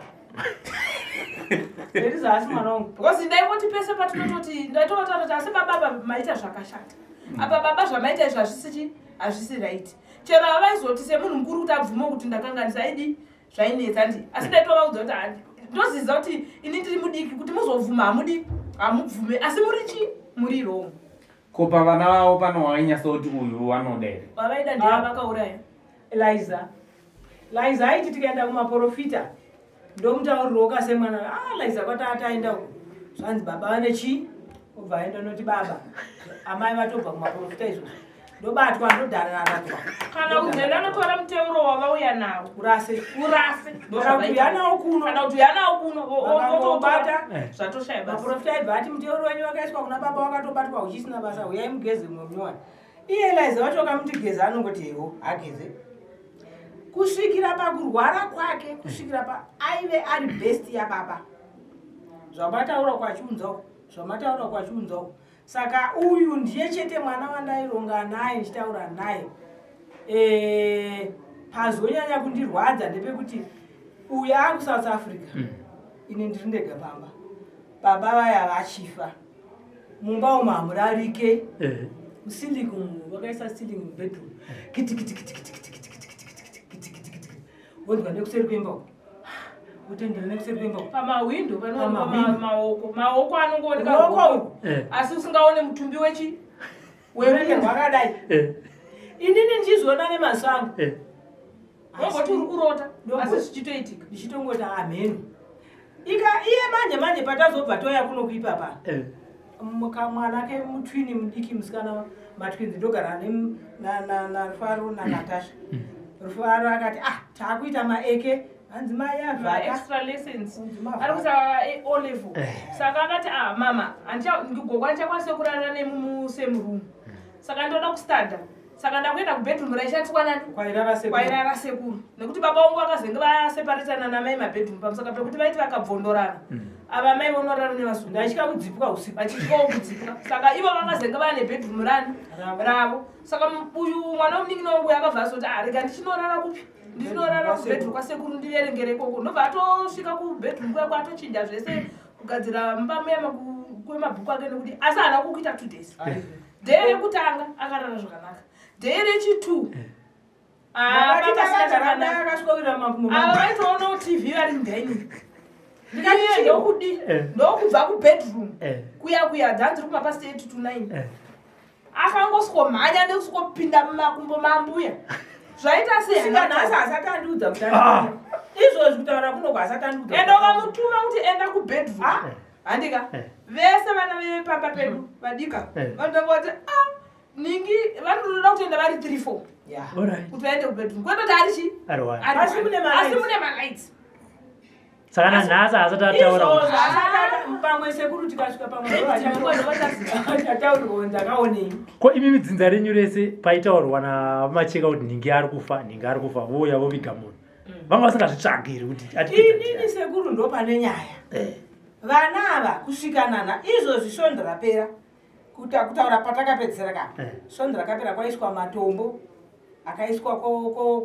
Eliza asi mwana wangu. Because ndaingoti pese patinototi ndaitovataura kuti asi baba apa maita zvakashata, apa baba zvamaita izvi hazvisi chi hazvisi right. Chero havaizoti semunhu mukuru kuti abvume kuti ndakanganisa, aidi zvainetsa ndi, asi ndaitovaudza kuti ndoziza kuti ini ndiri mudiki kuti muzobvuma, hamudi, hamubvume, asi muri chi muri wrong. Ko pavana vavo pano wainyasa kuti uyu wanoda here? Vavaida ndiye vakauraya. Liza. Liza aiti tikaenda kumaprofita ndomutaurirawo kasemwana, ah, Liza kwatata aenda uko zvanzi baba vane chii, obva aenda noti baba amai vatobva kumaprofita izvozvo, ndobatwa, ndodhararadzwa. Kana kuti ndanotora muteuro wavauya nawo. Urase. Urase. Kana kuti uya nawo kuno. Kana kuti uya nawo kuno. Vakangobata. Zvatoshaya basa. Maprofita aibva ati muteuro wenyu wakaiswa kuna baba wakatobatwa uchisina basa, uyai mugeze mumwe munyowani. Iye Liza wacho kamuti geza anongoti hewo ageze, kusvikira pakurwara kwake, kusvikira pa aive ari best yababa. Zvamataura kwachiunzawo, zvamataura kwachiunzawo. Saka uyu ndiye chete mwana wandaironga naye ndichitaura naye. Pazonyanya kundirwadza ndepekuti uyu akuSouth Africa, ini ndiri ndega pamba, baba vaya vachifa, mumba umu hamurarike. Muceiling umu vakaisa ceiling mubedroom, kiti kiti kiti kiti kiti kiti kiti kiti kiti kiti kiti kiti kiti, wonzwa nekuseri kwemba uku, wotendera nekuseri kwemba uku. Pamahwindo panoonekwa. Pamahwindo. Maoko anongooneka. Ruoko ruoko. urwu. Asi usingaone mutumbi wechi Wemunhu wakadai. Inini ndichizoona nemaso angu. Wongoti uri kurota, asi zvichitoitika. Ndichitongoti amheno ika iye manje manje patazobva toya kuno kuipapa, kamwana kemutwini mudiki musikana, matwins, ndogara naRufaro naNatasha. Rufaro akati, ah, taakuita maeke, hanzi mai avhaka. Extra lessons. Hanzi mavhaka. Ari kusa O level, saka akati, ah, mama, gogo, handichakwanisi kurara nemu same room, saka ndoda kustadha, saka ndakuenda kubedroom raishandiswa nani? Kwairara sekuru. Kwairara sekuru, nekuti baba vangu vakazenge vaseparisana namai mabedroom pamusaka pekuti vaiti vakabvondorana, ava mai vonorara nevazungu. Ndaitya kudzipwa usiku. Vachityawo kudzipwa, saka ivo vakazenge vane bedroom rani? Ravo. Ravo. Saka uyu mwana wemunin'ina wangu uyu akabva azoti, ah, rega ndichinorara kupi? Ndichinorara kubedroom kwasekuru, ndiverengere ikoko. Ndobva atosvika kubedroom kuya, kwatochinja zvese, kugadzira mumba muya kwemabhuku ake, nekuti asi haana kukuita 2 days. Day rekutanga akarara zvakanaka, day rechi2 Ndakati takagara naye akasvikowira makumbo. Ava vaitoonawo TV vari mudining. Ndikati Iye chii? ndokudi ndokubva kubedroom kuya kuya, dzanziri kumapast 8 to 9, akangosvomhanya nekusvikopinda mumakumbo mambuya. Zvaita sei? Kusvika nhasi asati andiudza kuti Ah. izvozvi kutaura kunoko asati andiudza. Enda ukamutuma kuti enda kubedroom, handika? Vese vana vepamba pedu vadika vanotanga kuti, ah, ningi, vanotoda kutoenda vari 3 4 kuti vaende kubedroom, kwete kuti ari chi Ari one. Ari Asi one. mune malights. Asi mune malights. Saka nanhasi haasati ataura Izvozvo kuti asati pamwe sekuru tikasvika pamwe ataurirwa ndakaonei. Ko imimi dzinza renyu rese paitaurwa naMacheka kuti nhingi ari kufa, nhingi ari kufa, vouya voviga munhu, vanga vasingazvitsvagi here kuti atipedza? Inini sekuru ndo pane nyaya. Vana ava kusvika nana izvozvi, svondo rapera, kutaura patakapedzisira ka, svondo rakapera kwaiswa matombo akaiswa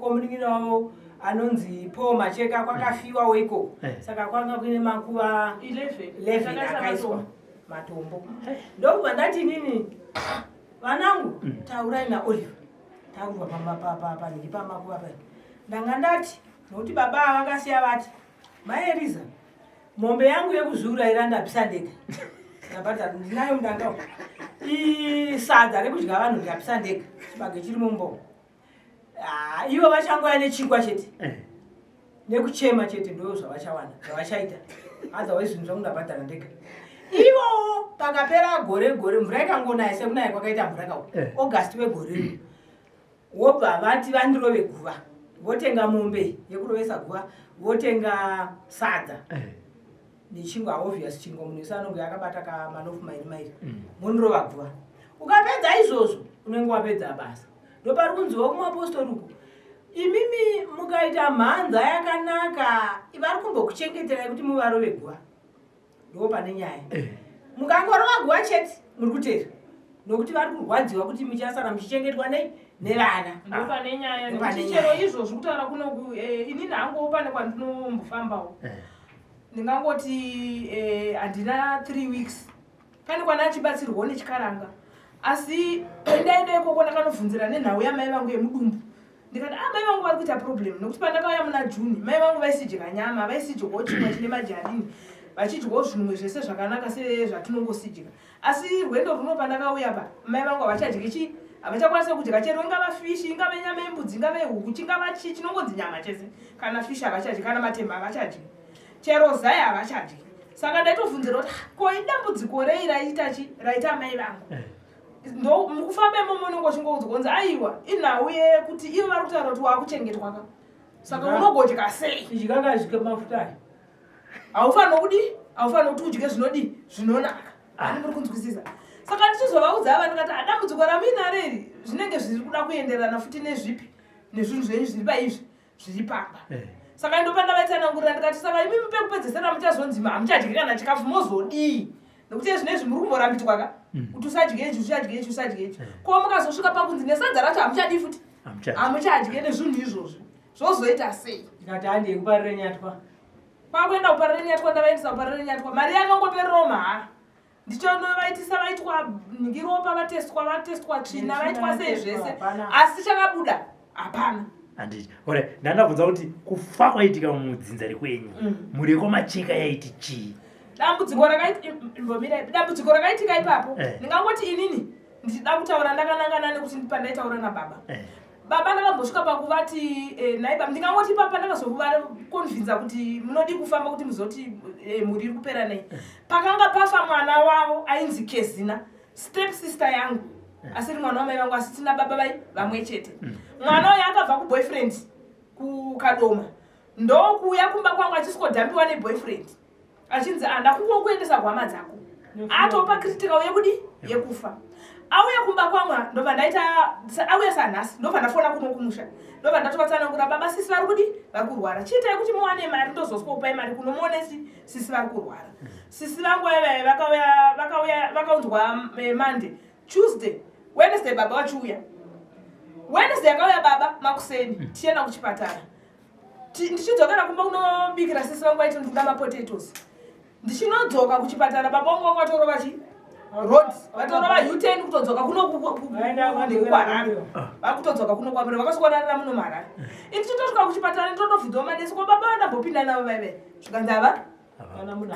komunin'ina wavo anonzi Paul Macheka, kwakafiwawo ikoko. Saka kwanga kuine makuva 11. 11 Takaisa akaiswa matombo. matombo. Ndokubva ndati inini, vanangu, taurai naOliver, takubva panhiki pamakuva pai. Ndanga ndati nokuti baba ava vakasiya vati, mai Eliza, mombe yangu yekuzviurayira ndapisa ndega, ndabhadhara, ndinayo mudanga umu. Sadza rekudya vanhu ndikapisa ndega, chibage chiri mumbomo. Ah, ivo vachangoya nechingwa chete nekuchema chete, ndo zvavachawana zvavachaita, otherwise zvinhu zvangu ndabhadhara ndega. Ivowo pakapera gore, gore mvura ikangonaya sekunaya kwakaita mvura kau August wegore rino, wobva vati vandirove guva, votenga mombe yekurovesa guva, votenga sadza nechingwa. Obvious, chingwa munhu wese anonge akabata kamalofu mairi mairi. Mondirova guva, ukapedza izvozvo unenge wapedza basa. Ndopari kunziwa kumapostori uku, imimi mukaita mhanza yakanaka vari kumbokuchengeterai kuti muvarove guva. Ndo pane nyaya. Mukangorova guva chete muri kutera. Nokuti vari kurwadziwa kuti muchasara muchichengetwa nei nevana. Ndopane nyaya. Ndopane Nekuti nyaya. chero izvozvi kutaura kunoku, inini hanguwo pane kwandinombofambawo. Ndingangoti handina 3 weeks pane kwana achibatsirwawo nechikaranga, asi ndaenda ikoko ndakanobvunzira nenhau yamai vangu yemudumbu. Ndikati, ah, mai vangu vari kuita problem, nekuti pandakauya muna June mai vangu vaisidya nyama, vaisidyawo chingwa chine majarini, vachidyawo zvinwe zvese zvakanaka sezvatinongosidya. Asi rwendo runo pandakauya pa, mai vangu havachadyi chi, havachakwanisa kudya chero ingava fishi, ingave nyama yembudzi, ingave huku, chingava chii chinongonzi nyama chese, kana fishi havachadyi, kana matemba havachadyi, chero zai havachadyi. Saka ndaitovhunzira kuti, "Ah, ko idambudziko rei raita chi raita mai vangu?" Ndo mukufamba imomo unenge uchingoudzwa kunzi aiwa, inhau yekuti ivo vari kutaura kuti waakuchengetwa ka, saka unogodya sei? Ichikanga mafuta aya. Haufaniri kudi, haufaniri kuti udye zvinodi zvinonaka. Ani muri kunzwisisa? Saka ndichizovaudza ava ndikati, adambudziko ramuinaro iri zvinenge zviri kuda kuenderana futi nezvipi, nezvinhu zvenyu zviri paizvi zviri pamba. Saka ndopandavaitsanangurira ndikati, saka imimi pekupedzesera muchazonzi hamuchadyi kana chikafu, mozodii? Nekuti zvinezvi muri kumborambidzwa ka kuti usadye ichi, usadye ichi, usadye ichi. Ko mukazosvika pakunzi nesadza racho hamuchadi futi, hamuchadye nezvinhu izvozvi, zvozoita sei? Ndikati handei kuparire nyatwa. Kwakuenda kuparire nyatwa, ndavaendesa kuparire nyatwa, mari yakangopererawo mahara. Ndichonovaitisa, vaitwa ngiropa, vatestwa tsvina, vaitwa sei zvese, asi chakabuda hapana. Handiti ore ndandabvunza kuti kufa kwaitika mudzinza rekwenyu, mhuri yekwamacheka yaiti chii? Dambudziko rakaita, dambudziko rakaitika ipapo, ndingangoti inini ndichida kutaura ndakanangana nekuti pandaitaura nababa, baba ndakambosvika pakuvati, nhai baba, ndingangoti ipapa ndakazovakonvinza kuti munodi kufamba kuti muzoti mhuri iri kupera nei. Pakanga pafa mwana wavo ainzi Kezina, step sister yangu, asiri mwana wamai vangu, asi tina baba vai vamwe chete. Mwana uyo akabva kuboyfriend kuKadoma, ndokuuya kumba kwangu achisvodhambiwa neboyfriend, achinzi anda kungokuendesa kuhama dzako, atopa critical yekudi yekufa. Auya kumba kwangu, ndobva ndaita auya sanhasi, ndobva ndafona kuno kumusha, ndobva ndatovatsanangura, baba, sisi vari kudi vari kurwara, chiitai kuti muwane mari, ndozoswa kupai mari kuno muone sisi vari kurwara. Sisi vangu vaivai vakauya vakaunzwa Monday, Tuesday, Wednesday baba vachiuya. Wednesday akauya baba makuseni, tichienda kuchipatara. Ndichidzokera kumba kunobikira sisi vangu, vaiti ndikuda mapotatoes. Ndichinodzoka kuchipatara, baba vangu vanga vatorova chi road, vatorova U10 kutodzoka kuno kuHarare, vakutodzoka kuno kwamire, vakaswikorarira muno muHarare. Ini ndichitosvika kuchipatara, ndotobvunzawo manesi, ko baba vandambopinda navo vaive? Zvikanzi ava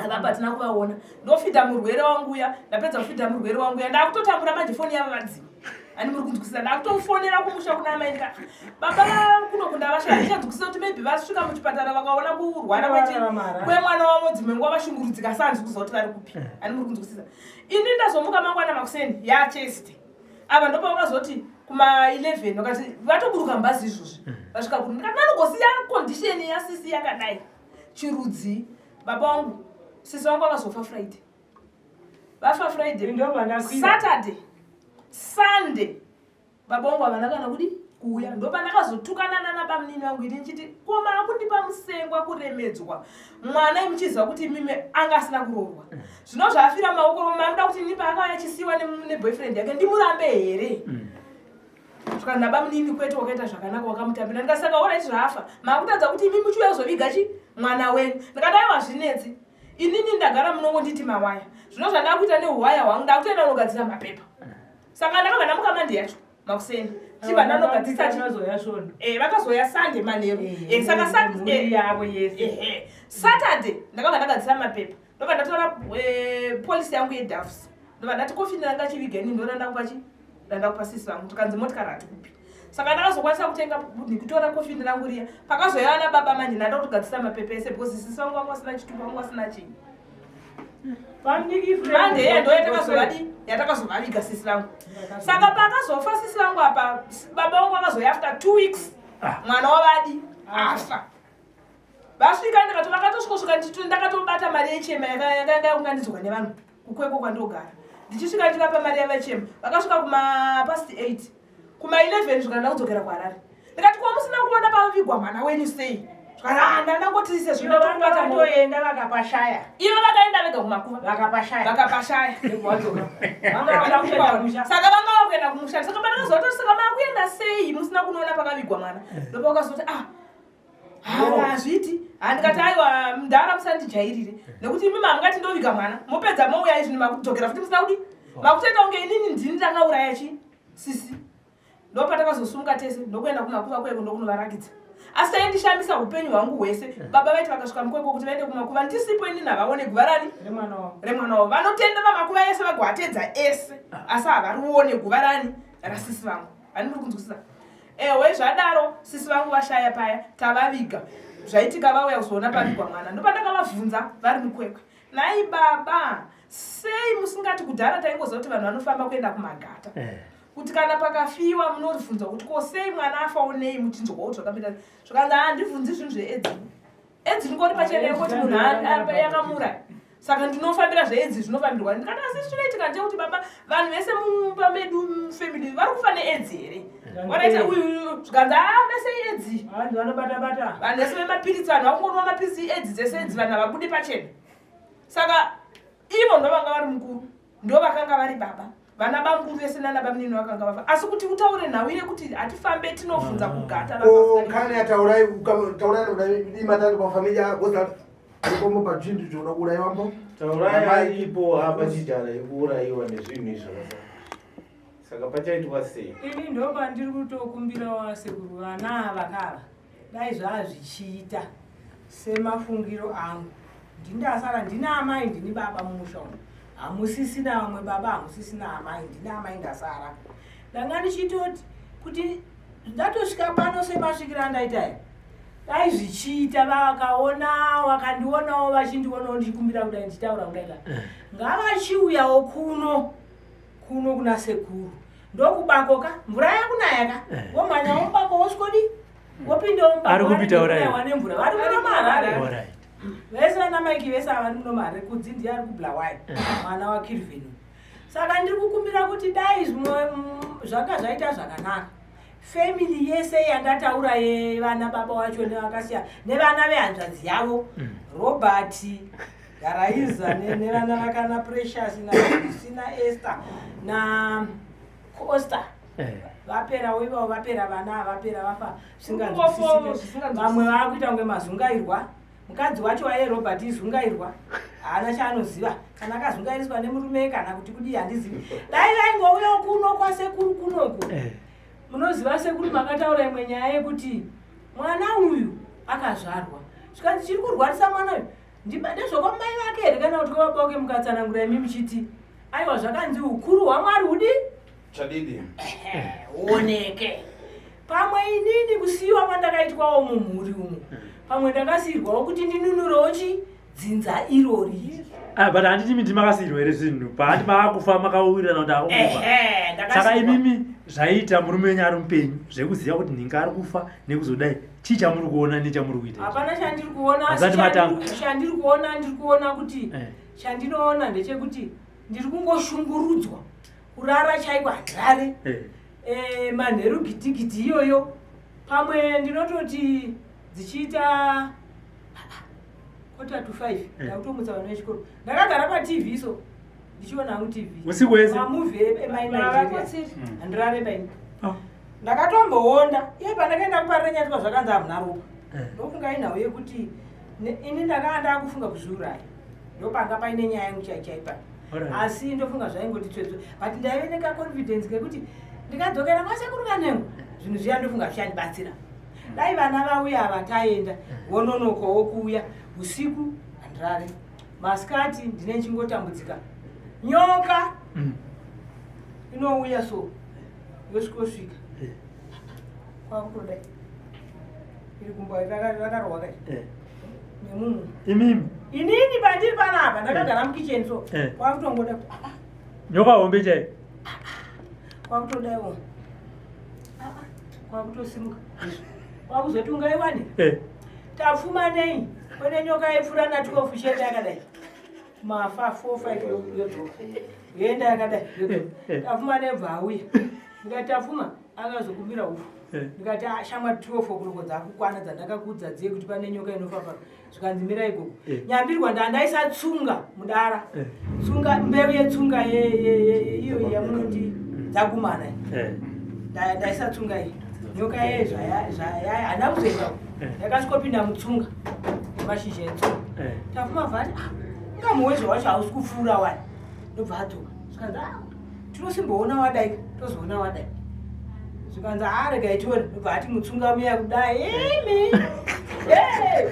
avapa hatina kuvaona. Ndofidha murwere wangu uya, ndapedza kufidha murwere wangu uya, ndakutotambura manje, foni yava vadzima. Ani muri kunzwisisa? Ndakutofonera kumusha kuna amai ndikati, baba kuno kundavashaya, ndichanzwisisa kuti maybe vasvika muchipatara vakaona kurwara kwemwana wavo, dzimwe nguva vashungurudzika, sanzi kuziva kuti vari kupi. Ani muri kunzwisisa? Ini ndazomuka mangwana makuseni yacheste, ava ndopavakazoti kuma11, vakati vatoburuka mubhazi izvozvi, vasvika kuri. Ndikati vanogosiya condition yasisi yakadai chirudzi? Baba vangu, sisi vangu vakazofa Friday, vafa Friday, Saturday, Sunday baba vangu havana kana kudi kuuya. Ndopandakazotukana nana bamunini vangu ini ndichiti, ko maakundipa musengwa kuremedzwa mwana imuchiziva kuti mime anga asina kuroorwa, zvino zvaafira maoko, mamuda kuti ini paakauya achisiyiwa neboyfriend yake ndimurambe here? Saka nabamunini, kwete, wakaita zvakanaka, wakamutambira. Ndikasaka alright, zvaafa maakutadza kuti imi muchiuya kuzoviga chi mwana wenyu. Ndikati aiwa, zvinetsi, inini ndagara munongonditi mawaya, zvino zvandakuita neuhwaya hwangu, ndakutoenda kunogadzira mapepa. Saka ndakabva ndamuka Monday yacho makuseni, chibva ndanogadzisa chi vakazoya Sunday manheru. Saka Saturday ndakabva ndagadzisa mapepa, ndobva ndatora policy yangu yeDoves, ndobva ndati kofini ranga chiviga ini ndoranda chi ndandakupa sisi vangu. Tikanzi motikari hatikupi. Saka ndakazokwanisa kutenga kutora kofini rangu riya. Pakazoya na baba manje, ndada kutogadzisa mapepa ese because sisi vangu vanga vasina chitupa, vanga vasina chii. Monday iya ndo yatakazovadi yatakazovaviga sisi vangu. Saka pakazofa sisi vangu apa, baba vangu vakazoya after 2 weeks mwana wavadi afa. Vasvika, ndikati vakatosvikosvika, ndakatobata mari yechema yakanga yaunganidzwa nevanhu kukweko kwandogara. Ndichisvika ndivapa mari yavachema, vakasvika kuma past 8, kuma 11 zvikanda kudzokera kuHarare. Ndikati, ko musina kuona pavigwa mwana wenyu sei? Zvikanzi, "Ah, ndandangoti sezvo Ivo vanga ndakubata maoko." vatoenda vakapashaya. Ivo vakaenda vega kumakuva. Vakapashaya. Vakapashaya. Wadzoka. Vanga vada kuenda kumusha. Saka vanga vakuenda kumusha. Saka pandakazoti saka makuenda sei musina kunoona pakavigwa mwana? Ndopakazoti ah hara hazviiti. Handikati aiwa mudhara musandijairire nekuti imi mamungati ndoviga mwana mopedza mouya izvino makudzokera futi musina kudi makutoita kunge inini ndini ndakauraya chi sisi. Ndopatakazosumuka tese ndokuenda kumakuva kweko ndokunovarakidza. Asi taindishamisa upenyu hwangu hwese. Baba vaiti vakasvika mukwekwe kuti vaende kumakuva ndisipo inini havaone guva rani Remwana wavo. Remwana wavo. Vanotendera makuva ese vagoatedza ese asi havarione guva rani rasisi vangu. Handiri kunzwisisa. Ewe zvadaro sisi vangu vashaya paya tavaviga. Zvaitika vauya kuzoona pavigwa mwana. Ndopandakavabvunza vari mukwekwe. Nhai baba, sei musingati kudhara taingoziva kuti vanhu vanofamba kuenda kumagata? Kuti kana pakafiwa munobvunzwa kuti ko sei mwana afawo nei muchinzwa kuti zvakamira. Zvakanzi handibvunzi zvinhu zveedzi. Edzi ringori pachena yekuti munhu yakamuraya. Saka ndinofambira zveedzi zvinofambirwa. Ndikati asi chinoitika ndechekuti baba vanhu vese mumba medu mufamily vari kufa needzi here? Waraita uyu zvikanzi ah vese iedzi. Vanhu vanobata bata. Vanhu vese vemapiritsi vanhu vakungonwa mapiritsi edzi dzese edzi vanhu havabudi pachena. Saka ivo ndovanga vari mukuru ndovakanga vari baba. Vana bamukuru vese nana bamunini vakanga vafa. Asi kuti utaure nhau yekuti hatifambe tinobvunza kugata Ko vanga kana yataurai taurai uda imatani kwa familia goza alikombo pachintu choda kuuraiwambo. Taurai aripo apa chidhara yekuurayiwa nezvinhu izvozvo. Saka pachaitwa sei? Ini ndopandiri kutokumbirawo vasekuru vana ava kava dai zvazvichiita semafungiro angu. Ndindasara ndina amai ndini baba mumusha umu. Hamusisina vamwe baba hamusisina amai ndina amai ndasara. Ndanga ndichitoti kuti ndatosvika pano semasvikiro andaita aya. Dai zvichiita vakaona vakandionawo vachindionawo ndichikumbira kudai ndichitaura kudai ka. Ngavachiuyawo kuno kuno kuna sekuru. Ndokubako ka mvura yakunaya ka. Womhanya mubako wosvikodi wopindawo mubako. Ari kupi Taurai? Vari kunayiwa nemvura vari muno maHarare. Alright. Vese vana Maiki vese ava vari muno maHarare kudzi ndiye ari kuBulawayo mwana waKirvin. Saka ndiri kukumbira kuti dai zvimwe zvanga zvaita zvakanaka. Family yese yandataura yevana baba wacho nevakasiya nevana vehanzvadzi yavo Robert Garaiza nevana vakana Precious na Christina Esther na Costa. Vapera ivavo vapera vana vapera vafa zvisinganzwisisike. Vamwe vakuita kunge mazungairwa. Mukadzi wacho waiye Robert izungairwa. Haana chaanoziva. Kana akazungairiswa nemurume kana kuti kudii handizivi. Dai vaingouyawo kuno kwasekuru kunoku. Munoziva sekuru makataura imwe nyaya yekuti mwana uyu akazvarwa. Zvikanzi chiri kurwarisa mwana uyu ndezvokwamai vake here kana kuti kwababa wake mukatsanangura imi muchiti aiwa zvakanzi ukuru hwaMwari hudi Chadidi. Huoneke. Pamwe inini kusiyiwa kwandakaitwawo mumhuri umu. Pamwe ndakasiyirwawo kuti ndinunurewo chi dzinza irori. Ah, but handiti imi ndimakasiyirwa here zvinhu paati maakufa makawirirana kuti akufa. Ehe, ndakasiyirwa. Saka imimi zvaiita murume wenyu ari mupenyu zvekuziva kuti nhinga ari kufa nekuzodai chii chamuri kuona nechamuri kuita? Hapana chandiri kuona, asi Hazati matanga. chandiri kuona ndiri kuona kuti chandinoona ndechekuti ndiri kungoshungurudzwa kurara chaiko handirare. Manheru gitigiti iyoyo pamwe ndinototi dzichiita 4:45 ndakutomutsa vana vechikoro. Ndakagara pa TV so ndichiona hangu TV. Usiku wese? Mamovie emai Baba Nigeria. Kotsiri. Handirare paini. Ndakatomboonda iye pandakaenda kuparira nyatwa zvakanzi hamuna ropa. Ndofunga inhau yekuti ini ndakanga ndakufunga kuzviuraya. Ndopanga paine nyaya yangu chai chai pano. Asi ndofunga zvaingoti tsvetsve. But ndaive neka confidence kekuti ndikadzokera kwasekuru Kanengo zvinhu zviya ndofunga zvichandibatsira. Dai vana vauya ava taenda vononokawo kuuya usiku handirare. Masikati ndine ndichingotambudzika. Nyoka inouya so yosvikosvika. Kwakutodai. Iri kumba rakarohwa kai. Nemunhu. Imimi. Inini pandiri panapa ndakagara mukitchen so. Kwakutongoda kuti, ah, ah. Nyoka hombe chai. Kwakutodaiwo. Ah, ah. Kwakutosimuka. Kwakuzoti ungaiwane. Tapfuma nei? Kune nyoka yaipfuura na 12 chete yakadai. Mafa 4 5 yodzoka. Yoenda yakadai. Yodzoka. Tapfuma nebva auya. Ndikati tapfuma akazokumbira ufu. Ndikati, "Ah, shamwari, 12 o'clock dzakukwana dzandakakuudza dziye kuti pane nyoka inofa pano." Zvikanzi, "Mira ikoko." Nyambirwa ndandaisa tsunga mudara, tsunga, mbeu yetsunga iyo yamunoti dzagumana. Ndaisa tsunga iyi, nyoka yeye zvaya handina kuzoenda, yakasvikopinda mutsunga, mashizha etsunga. Tafuma vhati, "Ah, ingamuwezvo wacho hausi kupfuura wani." Ndobva adzoka, zvikanzi, "Ah, tinosimboona wadai, tozoona wadai." Zvikanzi, "A, regai tione." Ndobva ati mutsunga muya kudai, imi. Hey!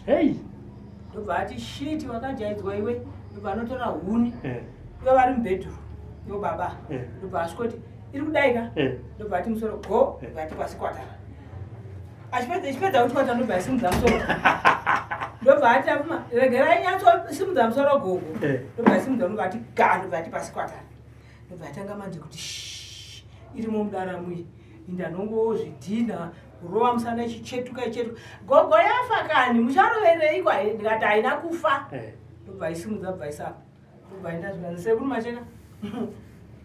Hei. Ndobva ati, "Shiti, wakajaidzwa iwe." Ndobva anotora huni, ivo vari mubhedhuru, ivo baba. Ndobva asvikoti, "Iri kudai ka?" Ndobva ati musoro go. Ndobva ati pasi kwatara. Achipedza kuti kwatara, ndobva asimudza musoro, ndobva ati, "Afuma, regerai nyatsosimudza musoro, gogo." Ndobva asimudza, ndobva ati ga, ndobva ati pasi kwatara. Ndobva atanga manje kuti, "Shh, irimo mudara muyi." Indanongozvidhina kurova musana, ichichetuka, ichetuka. "Gogo, yafa kani, mucharoverei kwa?" Ndikati, "Haina kufa." Ndobva isimudza, bva isapa, ndobva enda. Zvikanzi, "Sekuru Macheka,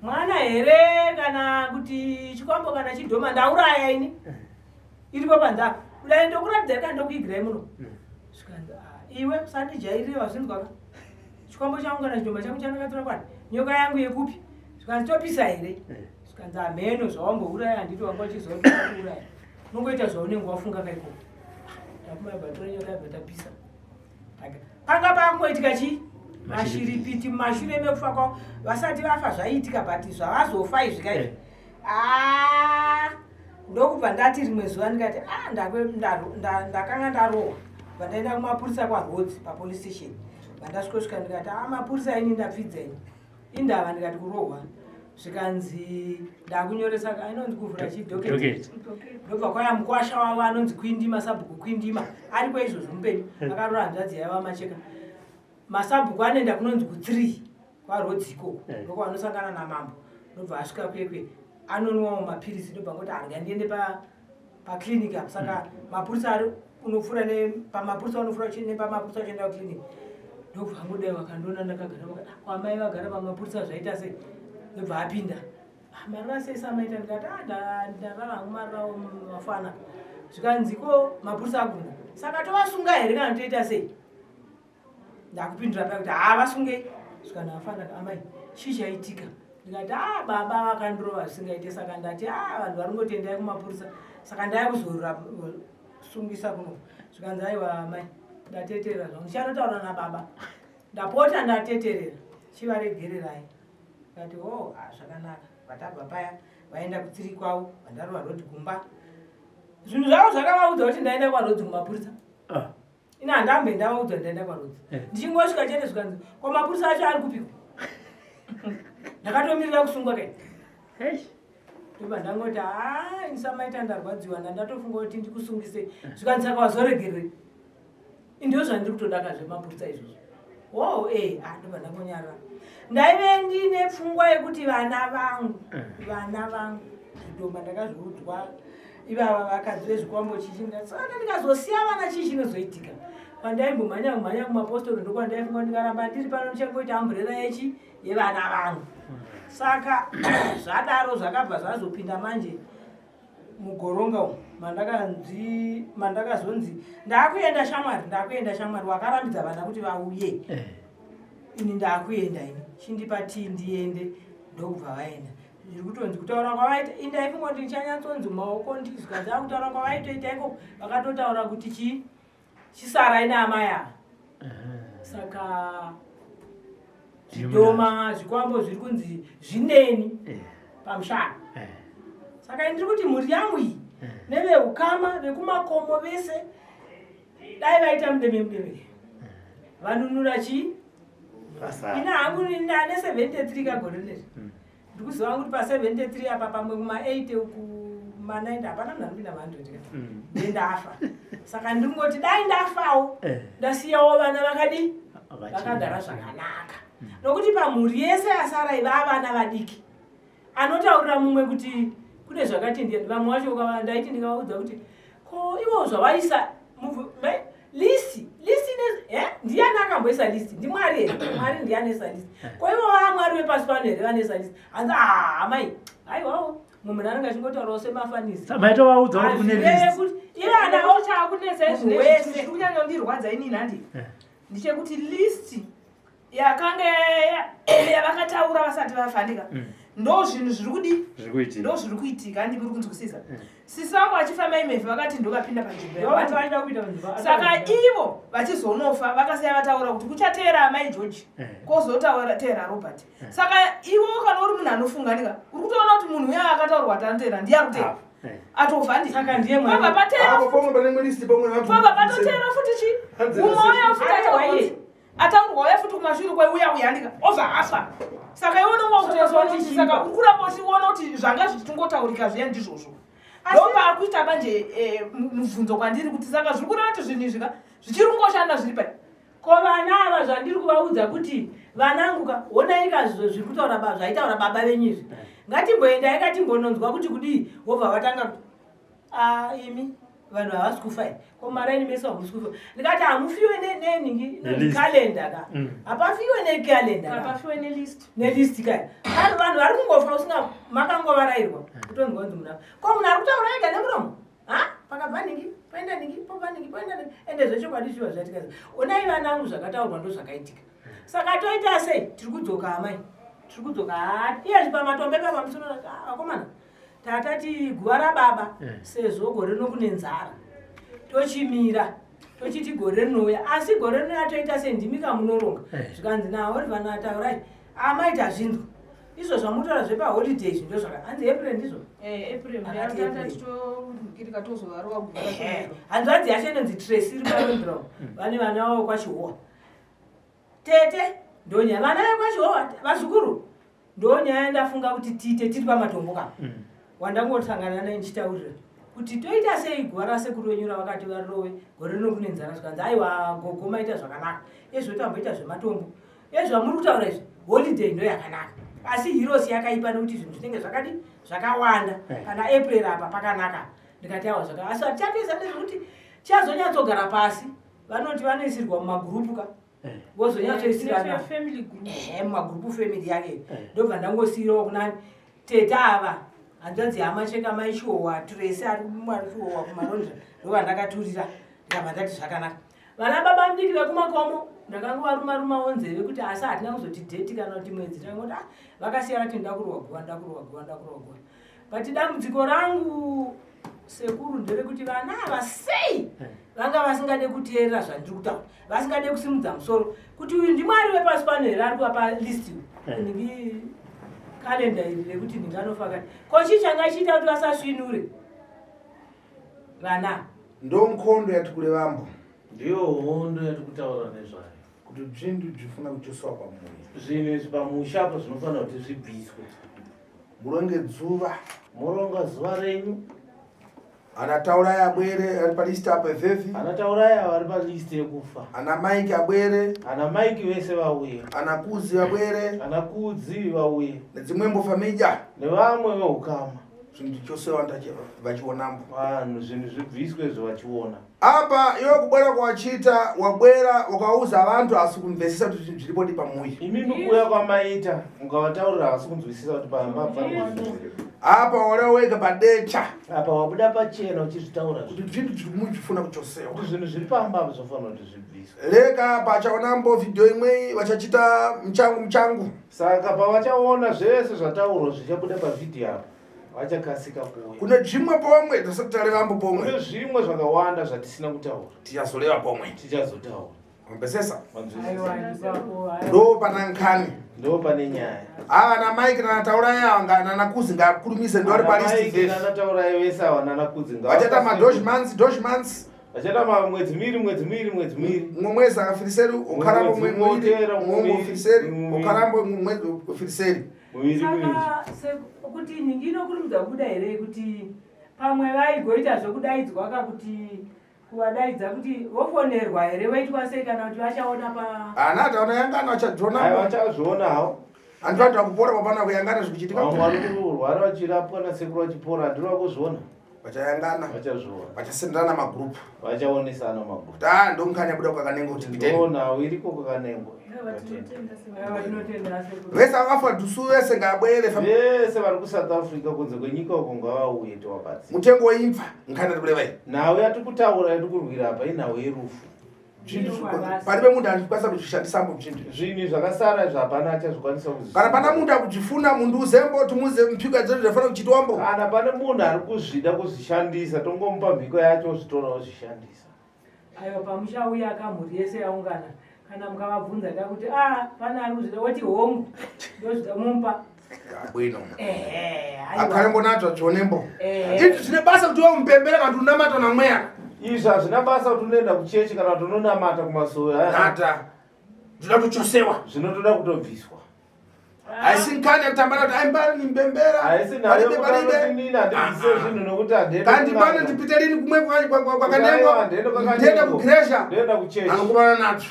mwana here kana kuti chikwambo kana chidhoma ndauraya ini? Iripo panze apa, kudai ndokuratidzai kana ndokuigirai muno." Zvikanzi, "Ah, iwe usandijairire, wazvinzwaka? Chikwambo changu kana chidhoma changu chandakatora kwani? Nyoka yangu yekupi?" Zvikanzi, "Topisa here?" Zvikanzi, "Hameno zvawambouraya, handiti wanga uchizouraya, unongoita zvaunenge wafunga kaikoko." Takumabatora nyoka, yabva tapisa. Panga pangoitika chii? Mashiripiti mumashure mekufa kwavo. Vasati vafa zvaiitika, but zvavazofa izvi kaizvi. Ah, ndokubva ndati rimwe zuva ndikati, "Ah, ndakanga ndarohwa." Bva ndaenda kumapurisa kwaRhodes, papolice station. Vandasvikosvika ndikati, "A, mapurisa, ini ndapfidza, ini indava." Ndikati, "Kurohwa." Zvikanzi, "Ndakunyoresa." Inonzi kuvhura chidocket. Docket. Ndobva kwaya mukwasha wavo anonzi Kwindima, sabhuku Kwindima, ariko izvozvo mupenyu, akarora hanzvadzi yaiva Macheka. Masabhuku anoenda kunonzi ku3 kwaRhodes ikoko. Ndokwanosangana namambo. Ndobva asvika kwekwe, anonwawo mapirisi. Ndobva ngoti, "Arga ndiende paclinic apo." Saka mapurisa ari unopfuura nepamapurisa, unopfuura nepamapurisa uchienda kuclinic. Ndobva angodai vakandiona ndakagara, vakati, "Ah, kwamai vagara pamapurisa, zvaita sei?" Ndobva apinda. "Ah, marara sei samaita?" Ndikati, "Ah, ndarara hangu, marara mafana." Zvikanzi, "Ko mapurisa aguma, saka tovasunga here kana toita sei?" Ndakupindura paya kuti, "Haa, vasungei." Zvikanzi, "Afana amai, chii chaitika?" Ndikati, "A, baba vakandirova zvisingaite, saka ndati, a, vanhu vari ngoti endai kumapurisa, saka ndaya kuzosungisa kuno." Zvikanzi, "Aiwa amai, ndateterera zvangu, ndichanotaura nababa, ndapota, ndateterera, chivaregererai." Ndikati, "O, ah, zvakanaka." Vatabva paya, vaenda kutsiri kwavo, vandarova rodi gumba. Zvinhu zvavo zvakavaudza kuti ndaenda kwaRhodes kumapurisa. Ina handambe ndavaudza ndaenda kwaRhodes. Ndichingosvika chete, zvikanzi, "Kwamapurisa acho ari kupiko?" Ndakatomirira kusungwa kai. Ndobva ndangoti, "Ha, insamaita, ndarwadziwa, ndandatofunga kuti ndikusungise." Zvikanzi, "Saka wazoregerei?" Ndio zvandiri kutodaka zvemapurisa izvozvo wo e. Ah, ndobva ndangonyarara. Ndaive ndine pfungwa yekuti vana vangu, vana vangu, zvidhoma ndakazviudzwa, ivava vakadzi vezvikwambo chichi. Saka ndikazosiya vana, chii chinozoitika? Kwandaimbomhanya mhanya kumapostori, ndokwandaifunga, ndikaramba ndiri pano ndichangoita umbrella yechi yevana vangu. Saka zvadaro, zvakabva zvazopinda manje mugoronga umu mandakanzi, mandakazonzi, "Ndakuenda shamwari, ndakuenda shamwari, wakarambidza vana kuti vauye." "Ini ndakuenda, ini chindipa tii ndiende." Ndokubva vaenda. Zviri kutonzi kutaura kwavaita, indaifunga kuti ndichanyatsonzi maoko ndizvikanzi akutaura kwavaitoita ikoko, vakatotaura kuti chii, "Chisarai naamai ava." Saka zvidhoma, zvikwambo zviri kunzi zvineni pamushana. Saka ndiri kuti mhuri yangu iyi neveukama vekumakomo vese, dai vaita mudeme mudeme, vanunura chii. Ina hangu ndane 73 kagore rinezvi. Ndikuziva kuti pa73 apa, pamwe kuma8 uku, ma90, hapana munhu anopinda ma100 ka. Ndendafa. Saka ndingoti dai ndafawo, ndasiyawo vana vakadii, vakagara zvakanaka, nokuti pamhuri yese yasara iva vana vadiki anotaurira mumwe kuti kune zvakati. Ndiani vamwe vacho ndaiti ndikavaudza kuti, "Ko ivo zvavaisa list, list ndiani akamboisa list? NdiMwari here? Mwari ndiani aisa list? Ko ivo vamwari vepasi pano here vanoisa list?" Hanzi, "Ah, amai, aiwawo." Mumwe munhu anenge achingotaurawo semafanisi. Maitovaudza kuti kune Hazvireve list. kuti Iye anawo chaakunetsa Munhu izvi wese. zviri kunyanyondirwadza inini handi Eh. ndechekuti list yakanga yavakataura vasati vafandika ndo zvinhu zviri kudii Zviri kuitika. ndo zviri kuitika handi muri kunzwisisa. Sisi vangu vachifa maimevhi vakati ndovapinda panzvimbo Ndovati yavo. vaida kuita vanhu Saka ivo vachizonofa vakasiya vataura kuti kuchateera amai George, kwozoteera Robert. Saka ivo kana uri munhu anofunganika uri kutoona kuti munhu uya akataurwa kuti anoteera ndiye ari kuteera atofa ndi. Saka ndiye mwari. Pabva pateera Apo pomwe pane imwe list pomwe vantu. pabva patoteera futi chi Hanzi umwe uya futi Aiwa, ataurwa iye. kuti ataurwa uya futi kumashure kweuya uya andika obva afa. Saka iwe unonga kutozoona kuti saka uri kuramba uchiona kuti zvanga zvichingotaurika zviya ndizvozvo. Ndopaakuita manje mubvunzo kwandiri kuti saka zviri kureva kuti zvinhu izvi ka zvichiri kungoshanda zviri pai. Ko vana ava zvandiri kuvaudza kuti vanangu ka, honai ka zviri kutaura zvaitaura baba venyu izvi, ngatimboendai katimbononzwa kuti kudii. Wobva vatanga kuti "Ah, imi vanhu havasi kufa here? Ko maraini mese hamusi kufa?" Ndikati hamufiwe nenhingi Nelist. kalenda ka. Hapafiwe nekalenda ka. Apafiwe nelist. Nelist kaya. Vanhu vari kungofa usina makangovarairwa kutonzwa kunzi munhu afa. Ko munhu ari kutaura ega nemuromo ha pakabva nhingi poenda nhingi pobva nhingi poenda nhingi. Ende zvechokwadi zviva zvaitika. Onai vanangu, zvakataurwa ndo zvakaitika. Saka toita sei? Tiri kudzoka amai, tiri kudzoka. Ha, iyezvi pamatombo epapamusoro vakomana tatati guva rababa sezvo gore rino kune nzara tochimira tochiti gore rinouya. Asi gore rinouya toita sendimi kamunoronga. Zvikanzi naOliver nataurai amai tazvinzwa izvo zvamutora zvepaholiday izvi ndo zvaka hanzi April ndizvo. April. Akati April. Tatozovarova. Hanzvadzi yacho inonzi Tracy iri parondro vane vana vavo kwaChihowa. Tete ndonyaya vana vekwaChihowa vazukuru ndonyaya ndafunga kuti tiite tiri pamatombo kapa wandangosangana naye ndichitaurira kuti toita sei guva rasekuru wenyu ravakati varove gore rino kune nzara. Zvikanzi aiwa gogo maita zvakanaka ezvo tamboita zvematombo ezvamuri kutaura izvi. Holiday ndo yakanaka asi hirosi yakaipa nekuti zvinhu zvinenge zvakadi zvakawanda. Pana April apa pakanaka. Ndikati awa zvaka asi hatichatoisa ndezvekuti chazonyatsogara pasi vanoti vanoisirwa mumagurupu ka vozonyatsoisirana Family group. Ehe, mumagurupu family yake. Ndobva ndangosiyirawo kunani tete ava hanzvadzi yamacheka maichihowa Tracy ari Chihowa kumarondera ndobva ndakaturira ndikabva ndati zvakanaka. Vana baba mudiki vekumakomo ndakangovarumarumawo nzeve kuti asi hatina kuzoti date kana kuti mwedzi. Takangoti ah, vakasiyana kuti ndakurwa guva, ndakurwa guva, ndakurwa guva. But dambudziko rangu sekuru nderekuti vana ava sei vanga vasingade kuteerera zvandiri kutaura, vasingade kusimudza musoro kuti uyu ndimwari wepasi pano here ari kuvapa list ningi kalenda iri rekuti ndinganofa kati. Ko chii changa chiita kuti vasasvinure vana? Ndo nkhondo yati kurevambo. Ndiyo hondo yati kutaura nezvayo. Kuti zvinhu zvifuna kuchoswa pamuya. Zvinhu izvi pamusha apo zvinofanira kuti zvibviswe. Muronge dzuva. Muronga zuva renyu. Ana Taurai abwere ari palist apo evhevhi. Ana Taurai ava vari palist yekufa. Ana Mike abwere. Ana Mike vese vauye. Ana Kuzi abwere. Ana Kudzi vauye. Nedzimwembo famija. Nevamwe veukama. Zvinhu chose vanhu vachionambo. Vanhu zvinhu zvibviswe izvo vachiona. Apa iwe kubwera kwawachita wabwera ukauza vantu asi kumvesesa kuti zvinhu zviripodi pamuyi. Imimi kuuya kwamaita mukavataurira havasi kunzwisisa kuti pamba pane. Apa wauya wega padecha. Apa wabuda pachena uchizvitaura kuti zvinhu zviri muzvifuna kuchosewa. Kuti zvinhu zviri pamba apo zvinofanira kuti zvibviswe. Leka pachaonambo vhidhiyo imwe vachachita muchangu muchangu. Saka pavachaona zvese zvataurwa zvichabuda pavhidhiyo apa vachakasika kuuya. Kune zvimwe pomwe tisati tarevambo pomwe. Kune zvimwe zvakawanda zvatisina kutaura. Tichazoreva pomwe. Tichazotaura. Mapesesa? Manzwisisa. Ndo pana nkhani. Ndo pane nyaya. Ava na Mike na Taurai ava nana Kuzi ngakurumise ndo vari palist Mike vhevhi. nana Taurai vese ava nana Kudzi Vachaita madosh months, dosh months. Vachaita mwedzi miri, mwedzi miri, mwedzi miri. Mumwe mwedzi akafiriseri ukarambo Mwedzi mwedzi motera, mumwe muviri, ofiriseri muviri. ukarambo mwedzi ofiriseri. Muviri muviri. Saka kuti nhingi inokurumidza kubuda here kuti pamwe vaigoita zvekudaidzwa ka kuti kuvadaidza kuti vofonerwa here voitwa sei kana kuti vachaona pa Ana ataona yangana vachadziona. Aiwa vachazviona havo. Hanti vantu vakupora papana kuyangana zvikuchitika. Vamwe vari kurwara vachirapwa nasekuru vachipora handiri vakuzviona. Vachayangana. Vachazviona. Vachasenderana magroup. Vachaonesana magroup. Ah, ndomukanya buda kwakanengo kuti piteni. Ndona iriko kwakanengo. Vese vakafa dhusu vese ngabwere. Vese vari kuSouth Africa kunze kwenyika uko ngavauye tiwabatsire. Mutengo weimfa nkhani ati kureva iyi. Nhau yatiri kutaura yatiri kurwira apa inhau yerufu. Paribe munhu anokwanisa kuzvishandisa mbo zvinhu. Zvinhu zvakasara izvi hapana achazvikwanisa kuzvi. Kana pana munhu akuzvifuna munhu uzembo timuze mphiko dzedu zvafanira kuchitwa mbo. Kana pane munhu ari kuzvida kuzvishandisa tongomupa mhiko yacho ozvitora ozvishandisa. Aiwa pamusha uya kamhuri yese yaungana kana mukavabvunza da kuti ah pane ari kuzvida woti hongu ndozvida mumupa. Bwino. Ehe aiwa. Akhale ngonadzo dzionembo. Ehe. Izvi zvine basa kuti wewe mupembere kana kuti unamata namweya. Izvi hazvina basa kuti unoenda kuchechi kana kuti unonamata kumasowe. Nata. Zvinoda kuchosewa. Zvinotoda kutobviswa. Haisi nkhani yekutambana kuti aimbani nimbembera. Haisi nhau Palibe yekuti palibe. anoti nini handibvise zvinhu nokuti handiende Kandi pano kun'anga. ndipite lini kumwe kwakanengo. Aiwa, handiende kwakanengo. Ndiende kugresha. Ndoenda kuchechi. Anokumana nadzo.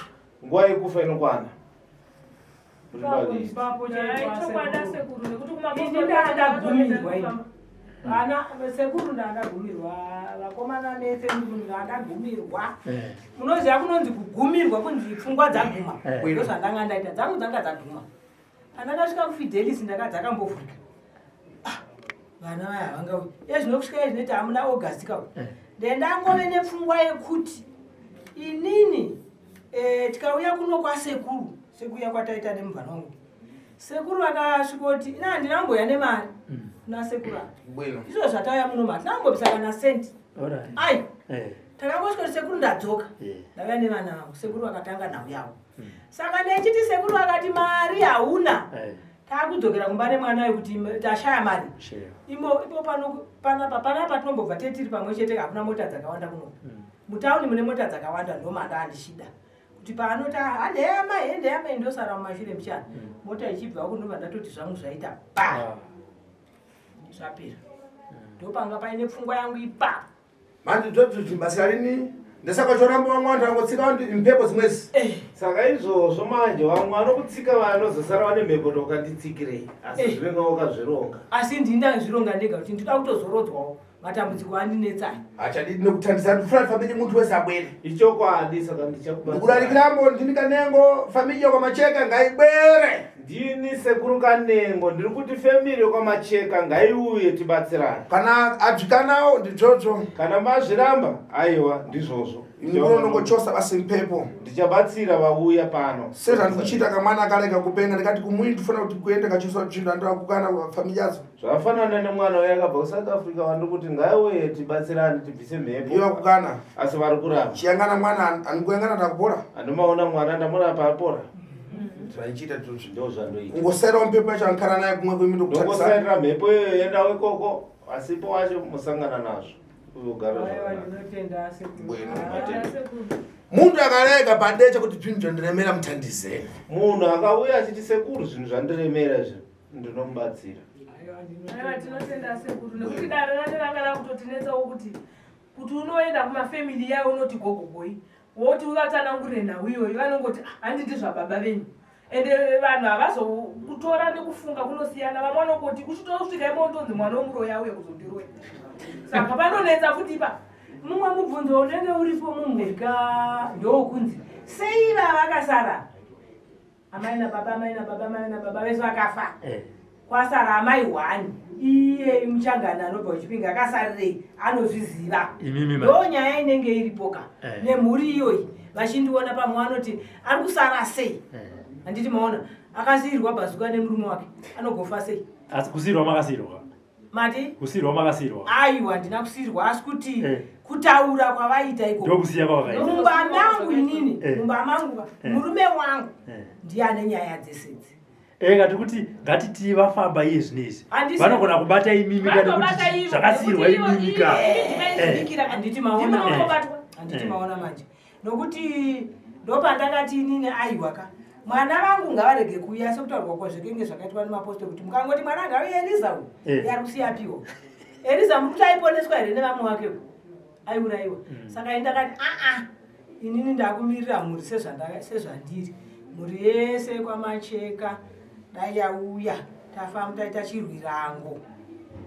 Nguva yekufa inokwana. Ipapo ipapo Chokwadi asekuru nekuti Ini ndadagumirwa ini. Vana sekuru ndadagumirwa vakomana nese ndadagumirwa. Munoziva kunonzi kugumirwa kunzi pfungwa dzaguma. Ndozvandanga ndaita dzangu dzanga dzaguma. Pandakasvika kuFidelis ndaka dzakambovhurika. Ah, vana vaya havangauyi. Iye zvino kusvika iye zvinoita hamuna August ka. Ndendangove nepfungwa yekuti inini tikauya kuno kwasekuru sekuuya kwataita nemubvana wangu. Sekuru vakasvikoti ina handina kumboya nemari kuna sekuru ava. Bwino. Izvo zvatauya muno hatina kumbobvisa kana senti. Alright. Ai, takangosvika kuti sekuru ndadzoka. Ndauya nevana vangu. Sekuru vakatanga nhau yavo. Saka ndechiti sekuru vakati mari hauna. Takudzokera kumba nemwana uyu kuti tashaya mari. Imo ipo pano panapa panapa tinombobva tetiri pamwe chete hakuna mota dzakawanda kuno. Mutauni mune mota dzakawanda ndomanda andichida. Kuti paanoti hande amai hende amai ndosara mumashure muchana. Mota ichibva huku ndobva ndatoti zvangu zvaita pa. Zvapera. Ndopanga paine pfungwa yangu ipapo. Manje ndoti basa rini ndesaka choramba vamwe vanhu vangotsika mhepo dzimwezi. Saka izvozvo manje vamwe vanokutsika vanozosara vane mhepo tokanditsikirei asi zvinenge wakazvironga. Asi ndini ndazvironga ndega kuti ndinoda kutozorodzwawo matambudziko andinetsai. Hachadi nekutandisa ndifuna family muntu wese abwere. Ichokwadi saka ndichakubatsira. Ndikurarikirambo ndini Kanengo family yekwaMacheka ngaibwere. Ndini sekuru Kanengo ndiri kuti family yekwaMacheka ngaiuye tibatsirane. Kana adzvikanawo ndizvozvo. Kana mazviramba aiwa ndizvozvo. Ndinongochosa basi mpepo. Ndichabatsira vauya pano. Sezvandikuchiita kamwana akarega kupenga ndikati kumuyi ndifuna kuti kuende kachosa zvinhu andira kukana family yadzo. Zvafanana nemwana uya akabva kuSouth Africa wandiri kuti ngaiuye tibatsirane tibvise mhepo. Iye wakukana. Asi vari kuramba. Chiyangana mwana anokuyangana ndakupora. Andomaona mwana ndamurapa apora. Zvaichiita tozvi. Ndo zvandoita. Kungosairawo mhepo yacho ankana naye kumwe kwemi ndokutandisa. Ndongosairira mhepo iyoyo endawo ikoko asipo wacho musangana nazvo. Uyogara Aiwa zvakanaka. ndinotenda sekuru. Bwino. Munhu Munhu akarega padecha kuti zvinhu zvandiremera mutandizeni. Munhu akauya achiti sekuru zvinhu zvandiremera izvi ndinomubatsira. Aiwa Aiwa ndinotenda. tinotenda sekuru nekuti dare racho ranga rakutotinetsawo kuti kuti unoenda kumafemili yayo unoti gogogoi woti uvatsanangurire nhau iyoyo vanongoti "Ah, handidi zvababa venyu ende vanhu havazokutora nekufunga kunosiyana vamwe vanongoti uchitosvika imo undonzi mwana wemuroyi auye kuzondiroya saka panonetsa futi ipa Mumwe mubvunzo unenge uripo mumhurika ndowokunzi sei vava vakasara amai nababa amai nababa amai nababa vese vakafa kwasara amai hwani iye muchangana anobva kuchipinga akasarirei anozviziva Imimi ma- ndo nyaya inenge iripoka nemhuri iyoyi vachindiona pamwe vanoti ari kusara sei handiti maona akasiyirwa bhazuka nemurume wake anogofa sei Asi kusiyirwa makasiyirwa. mati Kusiyirwa makasiyirwa. aiwa handina kusiyirwa asi kuti Kutaura kutaura kwavaita ikoko Ndokusiya kwavakaita. mumba mangu inini mumba mangu murume wangu ndiye ane nyaya dzesedzi Ngati kuti ngatiti vafamba iye zvinezvi. Handisi- Vanogona kubata imimi kana Vanobata kuti ivo, zvakasiyirwa nekuti ivo- imimi ka. ivo- ndimaizvibikira. Handiti Ndimi maona munobatwa. handiti maona manje nokuti ndopandakati inini aiwa ka mwana vangu ngavarege kuuya sekutaurwa kwazvekenge zvakaitwa nemapostori kuti mukangoti mwana ngauye Eliza uyu iye ari kusiya apiwa Eliza muri kuti aiponeswa here nevamwe vake aiurayiwa saka ini ndakati aa inini ndakumirira mhuri sezvandiri mhuri yese kwamacheka dai yauya tafamba taita chirwirango.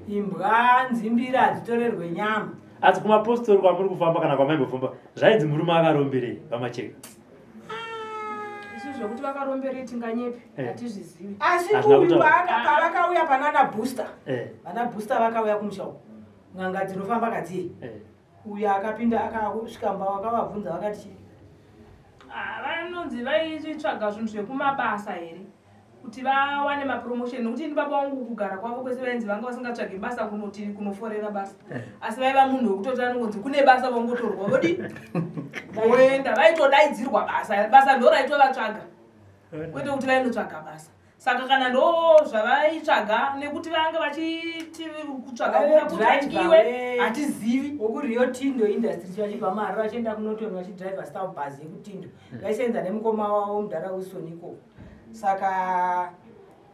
Imbwa nzimbira hadzitorerwe nyama. Asi kumapostori kwamuri kufamba kana kwamaimbofamba zvainzi murume akaromberei vamacheka? Isu zvekuti vakaromberei tinganyepi Eh. hatizvizivi. Asi Hazvina uyu kutaura. pavakauya panana booster, Eh, vana booster vakauya kumusha uku, n'anga dzinofamba kadziye. eh. Uyu akapinda akasvika mba vakavabvunza vakati chii? Ah, vanonzi vaitsvaga zvinhu zvekumabasa here kuti vawane mapromotion nekuti ini baba vangu kugara kwavo kwese vainzi vanga vasingatsvagi basa kunoti kunoforera basa asi vaiva munhu wekutoti anongonzi kune basa vongotorwa vodi voenda vaitodaidzirwa basa basa ndo raitovatsvaga kwete kuti vaindotsvaga basa saka kana ndo zvavaitsvaga nekuti vanga vachiti kutsvaga Vaive kuda kuti driver atyiwe hatizivi wokurio tindo industry vachibva mari vachienda kunoton vachidriver staff bus yekutindo vaisenza nemukoma wavo mudhara wilson ikoko saka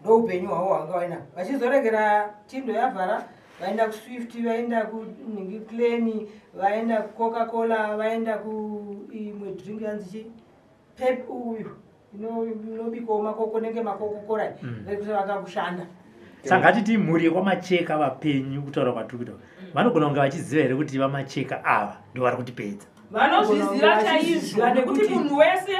ndoupenyu hwavo hwanga vaina vachizoregera tindo yavhara vaenda kuswift vaenda kuclan vaenda kucoca cola vaenda kuimwe drink yanzi chi pep uyu inobikawo makoko nenge makokokora vekuti vakakushanda. Saka ngatiti mhuri yekwamacheka vapenyu kutaura kwatiri kuita vanogona kunge vachiziva here kuti vamacheka ava ndo vari kutipedza? Vanozviziva chaizvo nekuti nekuti munhu wese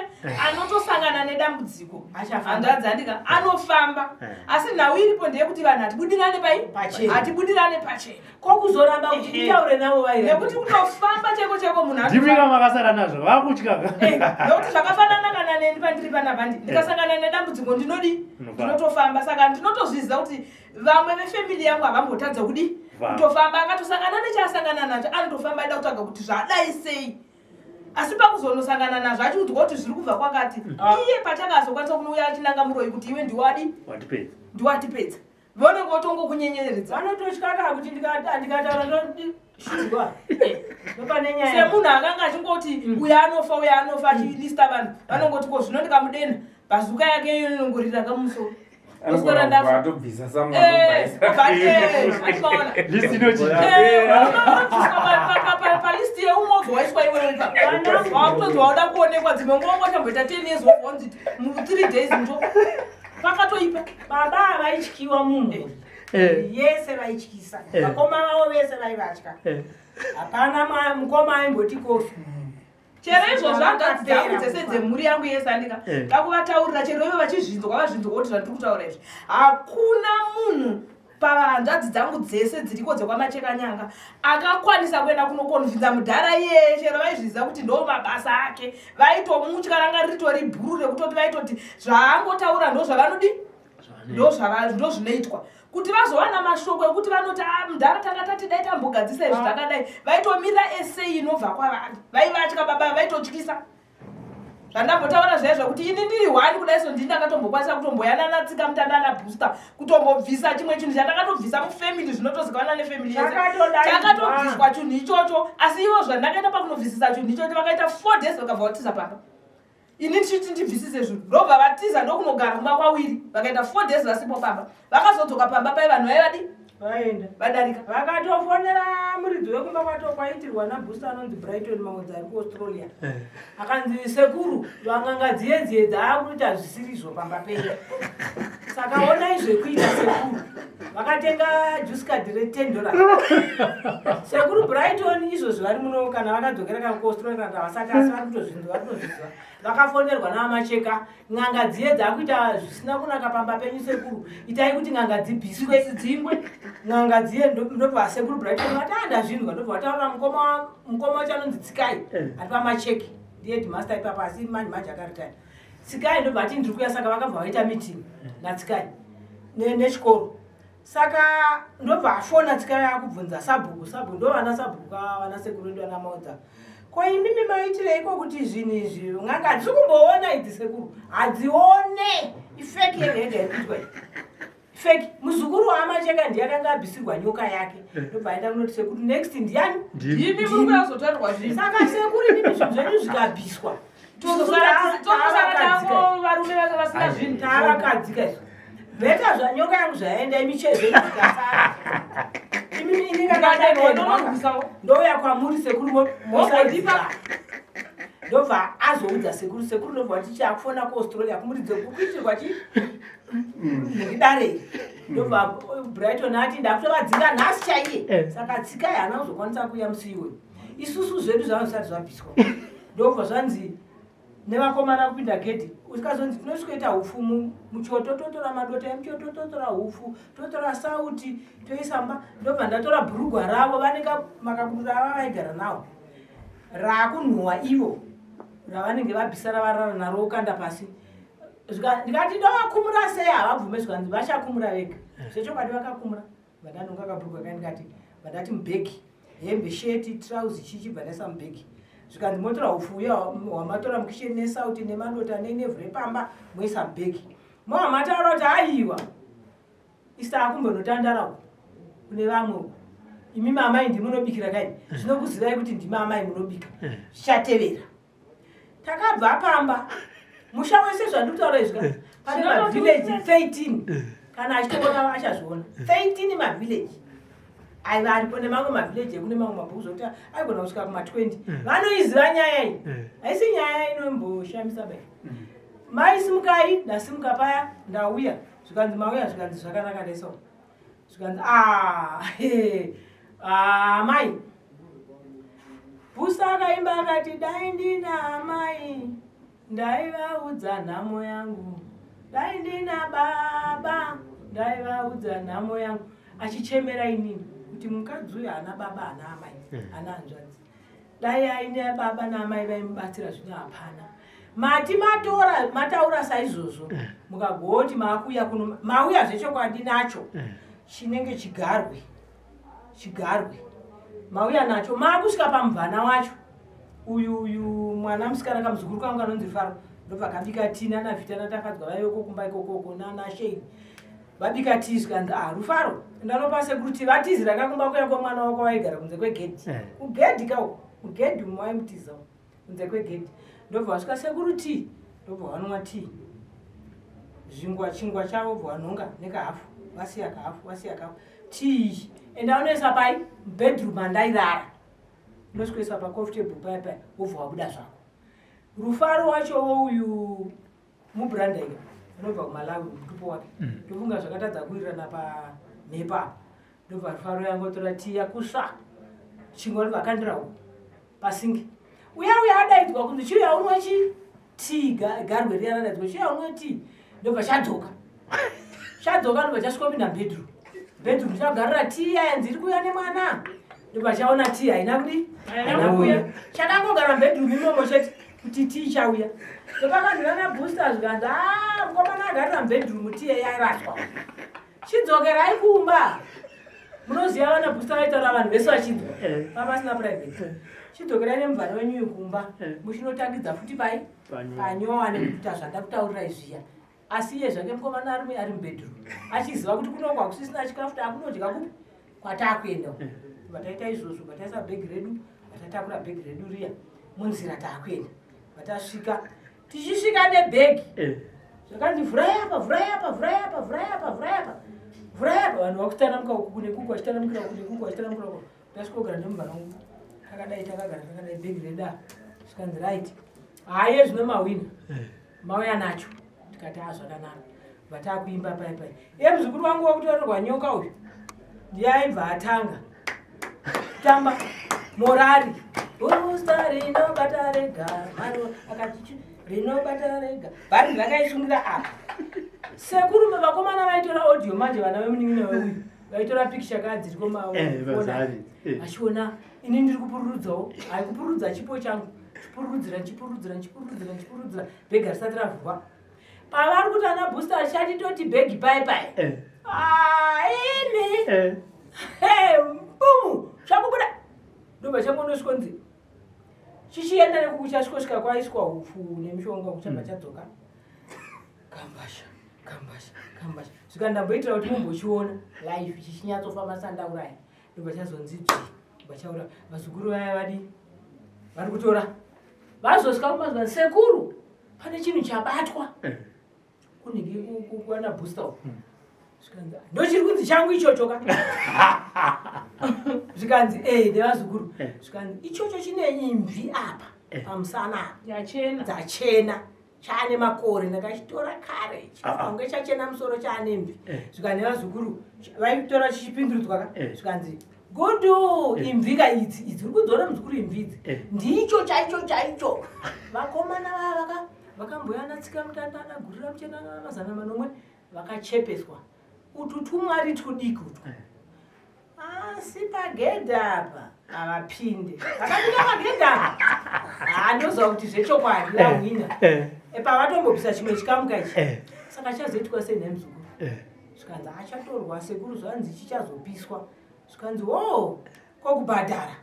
anotosangana nedambudziko Achafamba. hanzvadzandika anofamba Eh. asi nhau iripo ndeyekuti vanhu hatibudirane pai Pachena. hatibudirane pachena Kokuzoramba kuti Ehe. nditaure navo vaira nekuti kutofamba cheko cheko munhu Ndimika anofamba. makasara nazvo vakutya. Eh, nekuti zvakafanana kana neni pandiri panapa ndikasangana nedambudziko ndinodi Unofamba. ndinotofamba saka ndinotozviziva kuti vamwe vefemili yangu havambotadza kudi Kufamba. kutofamba akatosangana nechaasangana nacho anotofamba aida kutsvaga kuti zvadai sei asi pakuzonosangana nazvo achiudzwa kuti zviri kubva kwakati iye pachakazokwanisa kunouya achinanga muroyi kuti iwe ndiwadi Watipedza. ndiwatipedza vanenge votongokunyenyeredza vanototya ka kuti ndikataura ndoshurwa ndopane nyaya semunhu akanga achingoti uyo anofa uyo anofa achilista vanhu vanongoti ko zvino ndikamudena bhazuka yake iyo inongorira kamusoro Oswera ndafa. Atobvisa Eh, achimaona List inochinja. palist yeumwe waiswa iwewe wakutonzi wauda kuonekwa dzimwe nguva ungochamboita 10 years wobva wanzi mu 3 days ndo pakatoipa. Baba vaityiwa mumhuri yese vaityisa vakoma vavo vese vaivatya hapana mukoma aimboti kofi. Chero izvozvo hanzvadzi dzangu dzese dzemhuri yangu yese andika ndakuvataurira chero ivo vachizvinzwa vazvinzwa kuti zvandiri kutaura izvi hakuna munhu pahanzvadzi dzangu dzese dziriko dzekwamachekanyanga akakwanisa kuenda kunokonvinza mudhara iyeye chero vaizviziva kuti ndo mabasa ake vaitomutya ranga ritori bhuru rekutoti vaitoti zvaangotaura ndo zvavanodi ndo zvinoitwa kuti vazowana mashoko ekuti vanoti "Ah, mudhara tanga tati dai tambogadzisa izvi zvakadai vaitomirira esei inobva kwavari vaivatya baba vaitotyisa zvandambotaura zviya zvakuti ini ndiri hwani kudai so ndini ndakatombokwanisa kutomboyanana tsika mutandana booster kutombobvisa chimwe chinhu chandakatobvisa mufamily zvinotozikanwa nefamily yese. Chakatodaidzwa. Chakatobviswa chinhu ichocho asi ivo zvandakaita pakunobvisisa chinhu ichocho vakaita 4 days vakabva vatiza pamba ini ndichiti ndibvisise zvinhu ndobva vatiza ndokunogara kumba kwawiri vakaita 4 days vasipo pamba vakazodzoka pamba pai vanhu vaivadi Vaenda vadarika. Vakatofonera muridzi wekumba kwato kwaitirwa nabhusta anonzi Brighton Maudzi ari kuAustralia akanzi sekuru vanganga dziye dziye dzaakuita zvisirizvo pamba penyu saka onai zvekuita sekuru vakatenga juice card re10 dollars sekuru Brighton izvozvi vari muno kana vakadzokera kana kuAustralia kana vasati asi vari kutozvinzwa vari kutozviziva vakafonerwa navamacheka n'anga dziye dzakuita zvisina kunaka pamba penyu sekuru itai kuti n'anga dzibviswe dzingwe n'anga dziye ndobva sekuru Brighton vati andazvinzwa ndobva vataura mukoma wacho anonzi Tsikai ari pamacheki ndiye headmaster ipapo asi manje manje akaritaya Tsikai ndobva ati ndiri kuya saka vakabva vaita meeting naTsikai nechikoro saka ndobva afona Tsikai akubvunza sabhuku sabhuku ndo vana sabhuku ka vana sekuru ndo vana maudza ko imimi maitireiko kuti zvinhu izvi n'anga hadzisi kumboona idzi sekuru hadzione ifake yega yega iri kuitwa iyi fake muzukuru waamacheka ndiye akanga abvisirwa nyoka yake ndobva aenda kunoti sekuru next ndiani? Imi muri kuyazotarirwa zvinhu. Saka sekuru imimi zvinhu zvenyu zvikabviswa Tozosara tango varume vake vasina zvinhu. Taavakadzika izvo bheta zvanyoka yangu zvaenda imichezo zvikasara ini Ndinonorwisawo. ndouya kwamuri sekuru Mogondipa. mosaidza ndobva azoudza sekuru sekuru ndobva vati chakufona kuAustralia kumuridze kuitirwa chi Ndidare iri. Ndobva Brighton ati ndakutovadzinga nhasi chaiye. Saka Tsikai haana kuzokwanisa kuuya musi iwoyo. Isusu zvedu zvanga zvisati zvabviswa. Ndobva zvanzi nevakomana kupinda gedhi usikazonzi tinosvikoita hupfu muchoto totora madota emuchoto totora hupfu totora sauti toisa mba ndobva ndatora bhurugwa ravo vanenge makabudura ava vaigara nawo raakunhuwa ivo ravanenge vabvisa ravarara naro ukanda pasi ndikati ndovakumura sei havabvume zvikanzi vachakumura vega zvechokwadi vakakumura vandanonga kabhurugwa kai ndikati vandati mubhegi hembe sheti trauzi chichi bva ndaisa mubhegi zvikanzi motora upfu uya hwamatora mukisheni nesauti nemadota nenevhu repamba moisa mubhegi mova mataura kuti aiwa isa akumbonotandara uku kune vamwe uku imi mamai ndimunobikira kai zvinokuzivai kuti ndimi amai munobika zvichatevera takabva pamba musha wese zvandikutaura izvi ka pane mavillage 13 kana achitoona achazviona 13 mavillage aiva aripo nemamwe mavillage ekune mamwe mabhuku zvokuti aigona kusvika kuma 20 vanoiziva nyaya iyi haisi nyaya inomboshamisa bai mai simukai ndasimuka paya ndauya zvikanzi mauya zvikanzi zvakanaka ndaisawo zvikanzi ah, ah, amai Pusa akaimba akati dai ndina amai ndaivaudza nhamo yangu, dai ndina baba ndaivaudza nhamo yangu, achichemera inini kuti mukadzi uyu haana baba haana amai haana hanzvadzi, dai aine baba naamai vaimubatsira, zvino hapana. Mati matora mataura saizvozvo mukagoti maakuuya kuno mauya zvechokwadi nacho chinenge chigarwe chigarwe mauya nacho maakusvika pamubvana wacho uyu uyu mwana musikana kamuzukuru kangu kanonzi Rufaro ndobva kabika tii nana Vhita naTafadzwa vaiveko kumba ikokoko nana Shei vabika tii zvikanzi ah Rufaro ndanopa sekuru tii vatizira kakumba kuya kwemwana wako vaigara kunze kwegedhi kugedhi kauko mugedhi umu vaimutiza kunze kwegedhi ndobva vasvika sekuru tii ndobva vanwa tii zvingwa chingwa chavo bva vanhonga nekahafu vasiya kahafu vasiya kahafu tii enda unoisa pai bedroom andairara unosvikoisa pacoffee table paya paya wobva wabuda zvako Rufaro wachowo uyu mubranda ika anobva kuMalawi mutupo wake ndofunga zvakatadza kuwirirana pamhepo apa ndobva Rufaro yangotora tii yakusva chingwa ndobva akandira uku pasingi uya uya adaidzwa kunzi chiuya unwe chi tii garwe riya radaidzwa chiuya unwe tii ndobva chadzoka chadzoka ndobva chasvika kupinda bedroom bedroom chagarira tii yaya nziri kuuya nemwana ndobva chaona tii haina kudi haina kuuya chakangogara mubedroom imomo chete kuti tii chauya ndopakanzira nabooster zvikanzi a mukomana agarira mubedroom tii yaraswa chidzokerai kumba munoziva vana booster vaitaura vanhu vese vachinzwa pavasina private chidzokerai nemubvana wenyu uyu kumba muchinotangidza futi pai panyowa nekuita zvandakutaurirai zviya asi iye zvake mukomana arume ari mubedroom achiziva kuti kunoko hakusisina chikafu taakunodya kupi kwataakuenda vataita izvozvo vataisa bhegi redu vatatakura bhegi redu riya munzira taakuenda vatasvika tichisvika nebhegi zvakanzi vhurai apa vhurai apa vhurai apa vhurai apa vhurai apa vhurai apa vanhu vakutaramuka uku kune kuku vachitaramukira uku nekuku vachitaramukira uku tasvika kugara nemubvana wangu takadai takagara takadai bhegi redu apa zvikanzi right haye zvino mawina mauya nacho tikati a zvakanaka vatakuimba pai pai iye muzukuru wangu wakutorerwa nyoka uyu ndiye aibva atanga kutamba morari usta rinobata rega maro akati rinobata rega bhari rakaisungira apa sekuru vakomana vaitora audio manje vana vemunin'ina weuyu vaitora picture kadziriko maona vachiona ini ndiri kupururudzawo hai kupururudza chipo changu chipururudzira ndichipururudzira ndichipururudzira ndichipururudzira bhegi risati ravhurwa pavari kuti ana booster achati toti bhegi pai pai imi bumu zvakubuda ndobva changonosvikonzi chichienda nekuku chasvikosvika kwaiswa hupfu nemishonga kuchabva chadzoka kambasha kambasha kambasha zvika ndamboitira kuti mumbochiona life chichinyatsofamba sandauraya ndobva chazonzi dzvi vachaura vazukuru vaya vadi vari kutora vazosvika kumazuva sekuru pane chinhu chabatwa kunenge kuwana booster uku zvikanzi ndochiri kunzi changu ichocho ka zvikanzi e nevazukuru zvikanzi ichocho chine imvi apa pamusana apa yachena dzachena. Chaane makore ndakachitora kare Ah, ah. chikaunge chachena musoro chaane mvi. Eh. Zvikanzi nevazukuru vaitora chichipindurudzwa ka Eh. zvikanzi gudu Eh. imvika idzi idzi uri kudzora muzukuru imvi idzi Eh. ndicho chaicho chaicho. Vakomana vaya vaka vakamboya natsika mutanda anagurira muchena 700 vakachepeswa utu tumwari tudiki utu. Asi pagedhi apa havapinde. Vakapinda pagedhi apa handoziva kuti zvechokwadi vahwina. Eh. Pavatombobvisa chimwe chikamuka ichi Eh. saka chazoitwa sei nhai muzukuru? Eh. Zvikanzi achatorwa sekuru, zvanzi chichazopiswa. Zvikanzi o kokubhadhara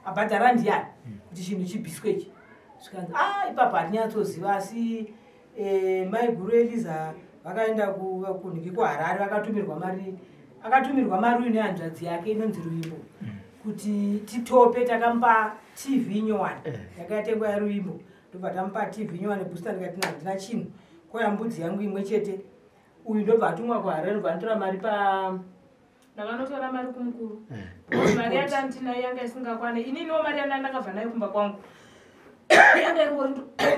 abhadhara ndiani kuti chinhu chibviswe ichi? Zvikanzi a ipapo hatinyatsoziva asi maiguru Eliza vakaenda kunhiki kuHarare vakatumirwa mari, akatumirwa mari uyu nehanzvadzi yake inonzi Ruvimbo kuti titope. Takamupa TV nyowani yakatengwa yaRuvimbo, ndobva tamupa TV nyowani booster. Ndikati handina chinhu, koya mbudzi yangu imwe chete. Uyu ndobva atumwa kuHarare, ndobva anotora mari pa Ndakanotora mari kumukuru because mari yatandinayo yanga isingakwane. Ininiwo mari yana ndakabva nayo kumba kwangu yanga ingori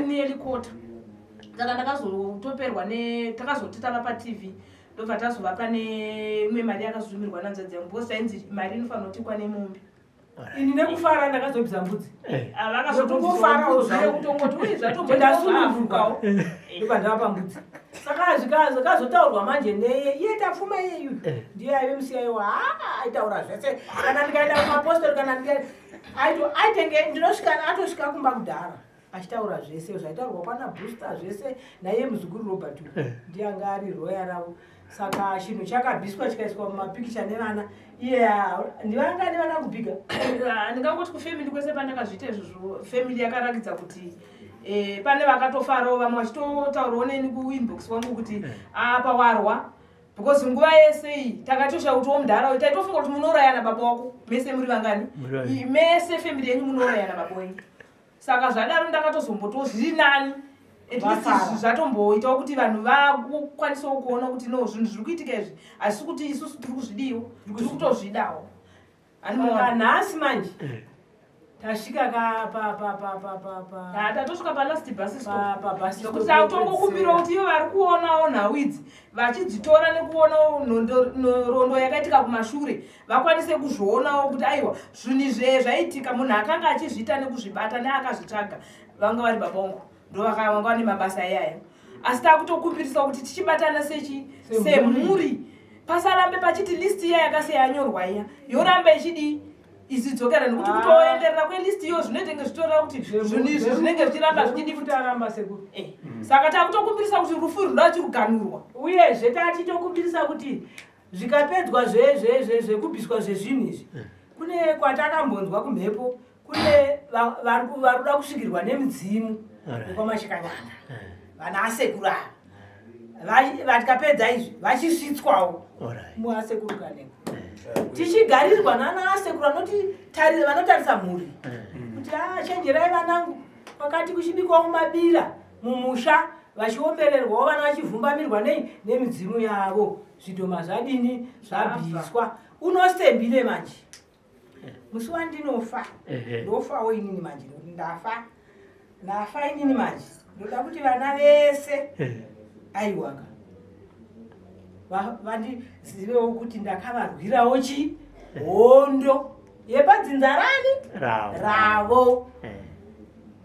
nearly quarter, saka ndakazotoperwa ne takazoti tavapa TV, ndobva tazovapa neimwe mari yakazotumirwa nanzvadzi yangu because tainzi mari inofanira kuti ikwane mombe. Ini nekufara ndakazobvisa mbudzi. Vakazotongofarawo kutongoti ui Ndasununguka. zvatomboafukawo. Ndobva ndavapa mbudzi. Saka zvikazotaurwa manje neye iye Tapfuma iyeyu ndiye aive musiyayo aitaura zvese. Kana ndikaenda kumapostori kana aitenge ndinosvika atosvika kumba kudhara achitaura zvese zvaitaurwa kwana Booster zvese naiye muzukuru Robert uyu ndiye anga ari roya ravo. Saka chinhu chakabviswa chikaiswa mumapikicha nevana iye ndivangani vakakubhiga? Ndingangoti kufamily kwese pandakazviita izvozvo, family yakarakidza kuti pane vakatofarawo, vamwe vachitotaurawo neni kuinbox kwangu kuti apa warwa, because nguva yese iyi takatosha kuti womudhara taitofunga kuti munourayana baba wako mese muri vangani. Muri vaviri. Mese family yenyu munourayana baba wenyu. Saka zvadaro ndakatozombotiwo zviri nani, at least Vafara. izvi zvatomboitawo kuti vanhu vakwanisawo kuona kuti no, zvinhu zviri kuitika izvi hazisi kuti isusu tiri kuzvidiwo, tiri kutozvidawo. Saka Animaona nhasi manje tasvika ka pa pa pa pa pa pa Tatosvika palast bus stop. Pa bus stop Nokuti takutongokumbirawo kuti ivo vari kuonawo nhau idzi vachidzitora nekuonawo nhoroondo yakaitika kumashure vakwanise kuzvionawo kuti aiwa, zvinhu izve zvaitika, munhu akanga achizviita nekuzvibata neakazvitsvaga vanga vari baba vangu, ndo vanga vane mabasa iyayo. Asi takutokumbirisa kuti tichibatana sechi Semhuri. semhuri pasarambe pachiti list iya yakasiya yanyorwa iya yoramba ichidii isidzokera, nekuti Ah. kutoenderera kwelist iyo zvinoitenge zvichitoreva kuti zvinhu izvi zvinenge zvichiramba zvichidi futi aramba sekuru. Saka takutokumbirisa kuti rufu rwunoda chiruganurwa. Uyezve tatitokumbirisa kuti zvikapedzwa zvekubviswa zvezvinhu izvi, kune kwatakambonzwa kumhepo kune vari kuda kusvikirwa nemidzimu nekwaMashikanyanga, vana asekuru ava. Vatikapedza izvi vachisvitswawo muasekuru Kanengo, tichigarirwa nana asekuru vanotarisa mhuri kuti a chenjerai vanangu, kwakati kuchibikwawo mabira mumusha, vachiombererwawo vana vachivhumbamirwa nei nemidzimu yavo. Zvidhoma zvadini zvabviswa unostembile manje musi wandinofa ndofawo inini manje nekuti ndafa, ndafa inini manje. Ndoda kuti vana vese aiwaka vandizivewo kuti ndakavarwirawo chi hondo yepadzinza rani Ravo. ravo.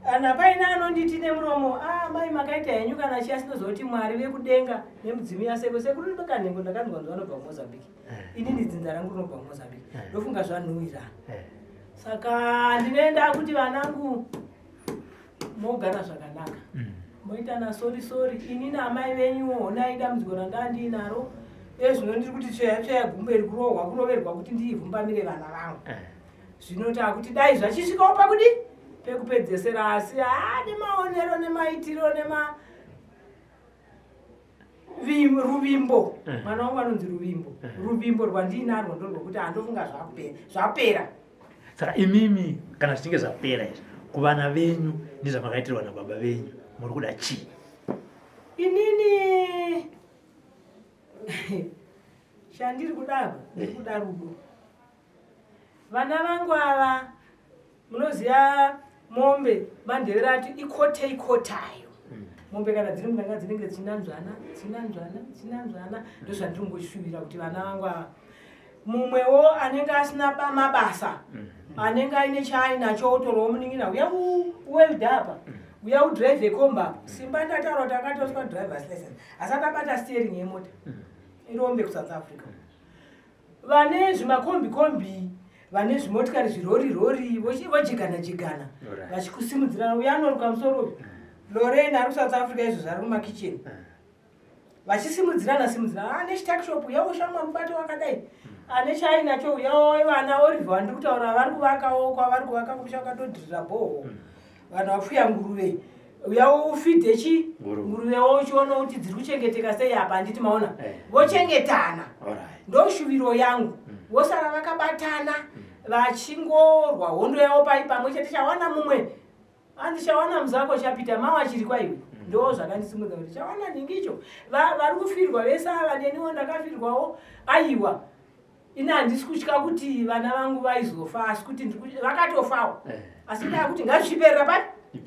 Kana paine anonditi nemuromo, a mai makaita henyu kana chi, asinozoti Mwari vekudenga nemudzimu yaseko sekuru Kanhengo ndakanzwa nzi vanobva kuMozambique. Inini dzinza rangu rinobva kuMozambique, ndofunga zvanhuwirana. Saka ndinoenda kuti vanangu mogara zvakanaka, moitana sorry sorry. Inini amai venyuwo honai dambudziko ranga ndiinaro ezvino, ndiri kuti tsveya tsveya gumbo iri kurohwa kuroverwa kuti ndiivhumbamire vana vangu. Zvino takuti dai zvachisvikawo pakudi pekupedzesera, asi haa nemaonero nemaitiro nema Ruvimbo mwana wangu anonzi Ruvimbo. Ruvimbo rwandiinarwo ndorwokuti handofunga zvapera, zvapera. Saka imimi kana zvichinge zvapera izvi, kuvana venyu nezvamakaitirwa nababa venyu, muri kuda chii? Inini chandiri kudavo, ndiri kuda rudo. Vana vangu ava, munoziva mombe mandevera ati ikote ikotayo. Mombe kana dziri mudanga dzinenge dzichinanzvana, dzichinanzvana, dzichinanzvana. Ndozvandiri kungoshuvira kuti vana vangu ava. Mumwewo anenge asina mabasa, anenge aine chaainacho otorawo munin'ina, uya uwelda apa, uya udrive komba apa. Simba ndataura kuti akatoswa driver's license, asati abata steering yemota. Irombe kuSouth Africa. Vane zvimakombi kombi, vane zvimotikari zvirori rori, vojigana jigana, vachikusimudzirana. Uya anoruka musoro uyu. Lorraine ari kuSouth Africa izvo zvari kumakicheni. Vachisimudzirana simudzirana. Ane chitakishop, uya ushamwa mubate wakadai. Ane chainacho uya vana Oliver vandiri kutaura vari kuvakawo kwavari kuvaka kumusha vakatodhirira bhoho. Vanhu vapfuya nguruve. Uya ufidhe chi nguruvewo uchiona kuti dziri kuchengeteka sei apa, handiti maona? Vochengetana. Ndoshuviro yangu. Vosara vakabatana vachingorwa hondo yavo pai pamwe chete. Chawana mumwe hanzi chawana muzako chapita mawa chiri kwaiwe. Ndo zvakandisimudza kuti chawana nhingi icho. Vari kufirwa vese ava, neniwo ndakafirwawo. Aiwa, ini handisi kutya kuti vana vangu vaizofa, asi kuti vakatofawo. Asi ndakuti ngazvichiperera papi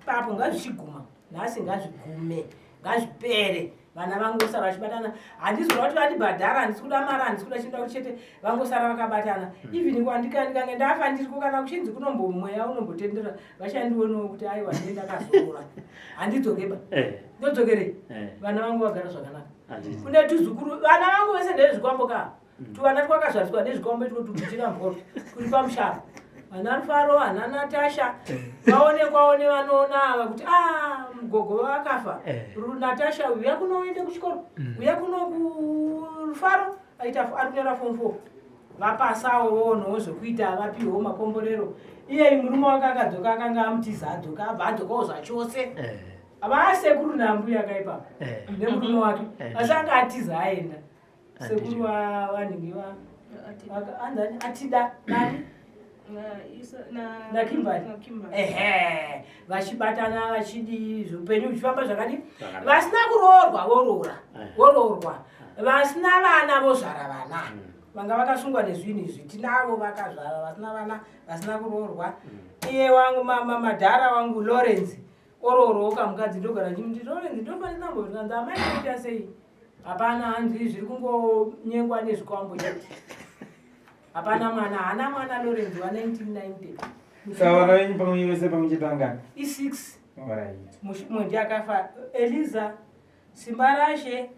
papo, ngazvichiguma nhasi, ngazvigume, ngazvipere. Vana vangu vosara vachibatana. Handisi kuda kuti vandibhadhara, handisi kuda mari, handisi kuda chinda kuti chete vangosara vakabatana. Even ndikange ndafa ndiriko, kana kuchinzi kunombomweya unombotendera, vachandionawo kuti aiwa, ndine ndakazorora, handidzokeba. Ndodzokerei? Vana vangu vagara zvakanaka. Kune tuzukuru, vana vangu vese ndezvikwambo ka. Tuvana twakazvariswa nezvikwambo itwo tutuchira mhoro kuri pamusharo. Vana Rufaro, vana Natasha vaonekwawo nevanoona ava kuti a mugogo vakafa. Natasha uya kunoende kuchikoro, uya kuno kuRufaro aita ari kunyora form 4, vapasawo voonawo zvekuita, vapiwewo makomborero. Iyeyi murume wake akadzoka, akanga amutiza, adzoka, abva adzokawo zvachose. Vasekuru nambuya kaipapo nemurume wake, asi anga atiza aenda. Sekuru vanhingi anzani atida nani naKimberly, ehe, vachibatana vachidi upenyu huchifamba zvakadi. Vasina kuroorwa voroora, voroorwa. Vasina vana vozvara vana. Vanga vakasungwa nezvinhu izvi tinavo vakazvara, vasina vana, vasina kuroorwa. Iye wangu madhara wangu Lawrence oroorwawo kamukadzi. Ndogara ndichimuti, Lawrence, ndofanira mbozvikanzi amai kuita sei? Hapana, hanzi zviri kungonyengwa nezvikwambo chete, hapana mwana, haana mwana Lawrence wa1990. Saka vana venyu pamwe vese pamwe chete vangani? I6. Mumwe akafa, Eliza, Simbarashe,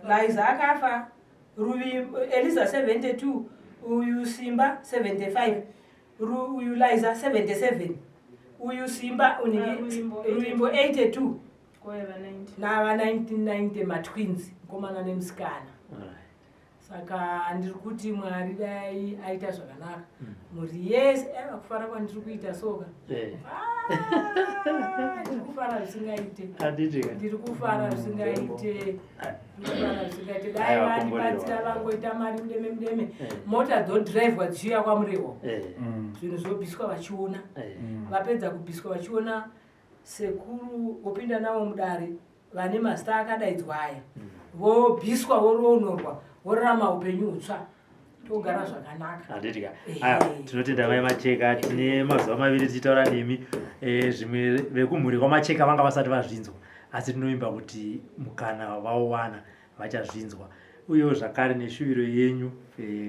Liza akafa, Ruvi, Eliza 72, uyu Simba 75, uyu Liza 77, uyu Simba Ruvimbo 82, nava 1990, matwins, mukomana nemusikana. Saka ndiri kuti Mwari dai aita zvakanaka mhuri yese. Aiwa, kufara kwandiri kuita soka. Ah, ndiri kufara zvisingaite, ndiri kufara zvisingaite, ndiri kufara zvisingaite. Dai vandibatsira vangoita mari mudeme mudeme, mota dzodhiraivhwa dzichiuya kwaMurewa, zvinhu zvobviswa vachiona. Vapedza kubviswa vachiona, sekuru vopinda navo mudare, vane mazita akadaidzwa aya, vobviswa, voroonorwa, vorarama upenyu hutsva, togara zvakanaka. Handiti ka? Aya, tinotenda mai Macheka. Tine mazuva 2 tichitaura nemi. Zvimwe vekumhuri kwaMacheka vanga vasati vazvinzwa, asi tinovimba kuti mukana vauwana vachazvinzwa. Uyewo zvakare neshuviro yenyu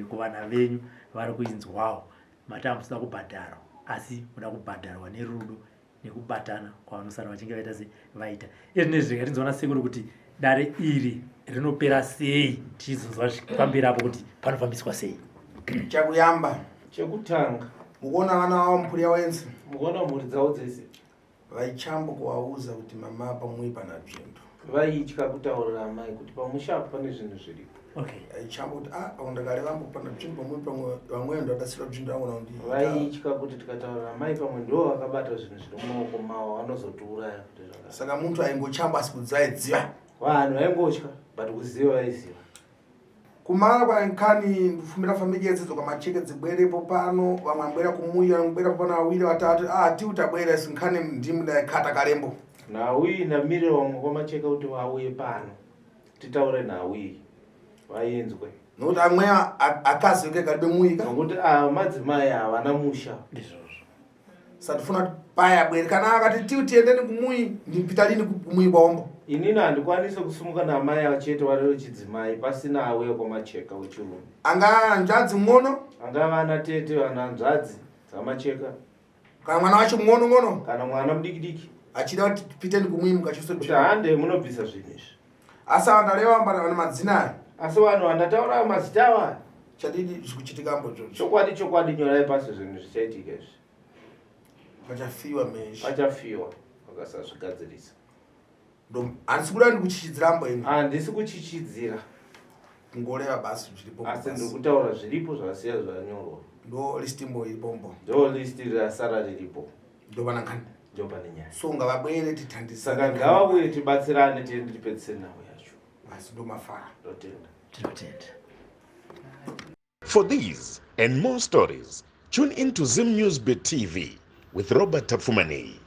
kuvana venyu vari kuinzwawo. Mati hamusida kubhadharwa, asi muda kubhadharwa nerudo nekubatana kwavanosara vachinge vaita se vaita izvinezvi. Rega tinzoona sekuru kuti dare iri rinopera sei, tichizonzwa pamberi apo kuti panofambiswa sei. Chakuyamba. Chekutanga. Mukuona vana vavo mupuri yavo yense. Mukuona mhuri dzavo dzese. Vaichambo kuvauza kuti mama pamwe pana bzintu. Vaitya kutaurira amai kuti pamusha apo pane zvinhu zviripo. Vaichambo kuti a pamwe ndakarevambo pana bzintu pamwe pamwe vamwe ndadatsira bzintu vangu nakundi. Vaitya kuti tikataurira amai pamwe ndo vakabata zvinhu zviri mumaoko mavo, vanozotiuraya kuti zvakadai. Saka muntu aingochamba asi kudzaidziva. Vanhu vaingotya, but kuziva vaiziva. Kumara kwankani ndifumira famili yese kwaMacheke dzibwerepo pano, vamwe ambwera kumuya, ambwerapo pano, awiri vatatu, ah, tiuti tabwera sinkhani ndimu ndakhata kalembo. Nhau iyi ndamirira vamwe kwaMacheka kuti vauye pano titaure nhau iyi vainzwe. Nokuti amwe akazi ke kalibe muyika. Nokuti ava madzimai havana musha. Ndizvozvo. Sandifuna kuti paya bwere kana akati tiu tiendeni kumuyi ndipita lini kumuyi kwaombo. Inini handikwanise kusimuka naamai ava chete vari vechidzimai pasina auya kwamacheka wechirume. Anga hanzvadzi ng'ono? Angava ana tete ana hanzvadzi dzamacheka. Kana mwana wacho ng'ono ng'ono? Kana mwana mudiki diki. Achida kuti piteni kumuyi mukachose kuti hande munobvisa zvinhu izvi. Asi ava ndareva vane madzina aya. Asi vanhu vandataura mazita ava. Chadidi zvikuchitika mbo Chokwadi chokwadi nyorai pasi zvinhu zvichaitika izvi. Pachafiwa meshe. Pachafiwa vakasazvigadzirisa. Handisi kuda ndikuchichidzira mbo ini. Handisi kuchichidzira. Kungoreva basi zviripo. Asi ndiri kutaura zviripo zvasiya zvanyorwa. Ndo list mbo iripo mbo. Ndo list rasara riripo. Ndo pana nkani. Ndo pane nyaya. So ngavabwere tithandise. Saka ngavauye tibatsirane tiende tipedzise nhau yacho. Basi ndo mafara. Ndotenda. Tinotenda. For these and more stories, tune in to Zim News Bit TV with Robert Tafumani.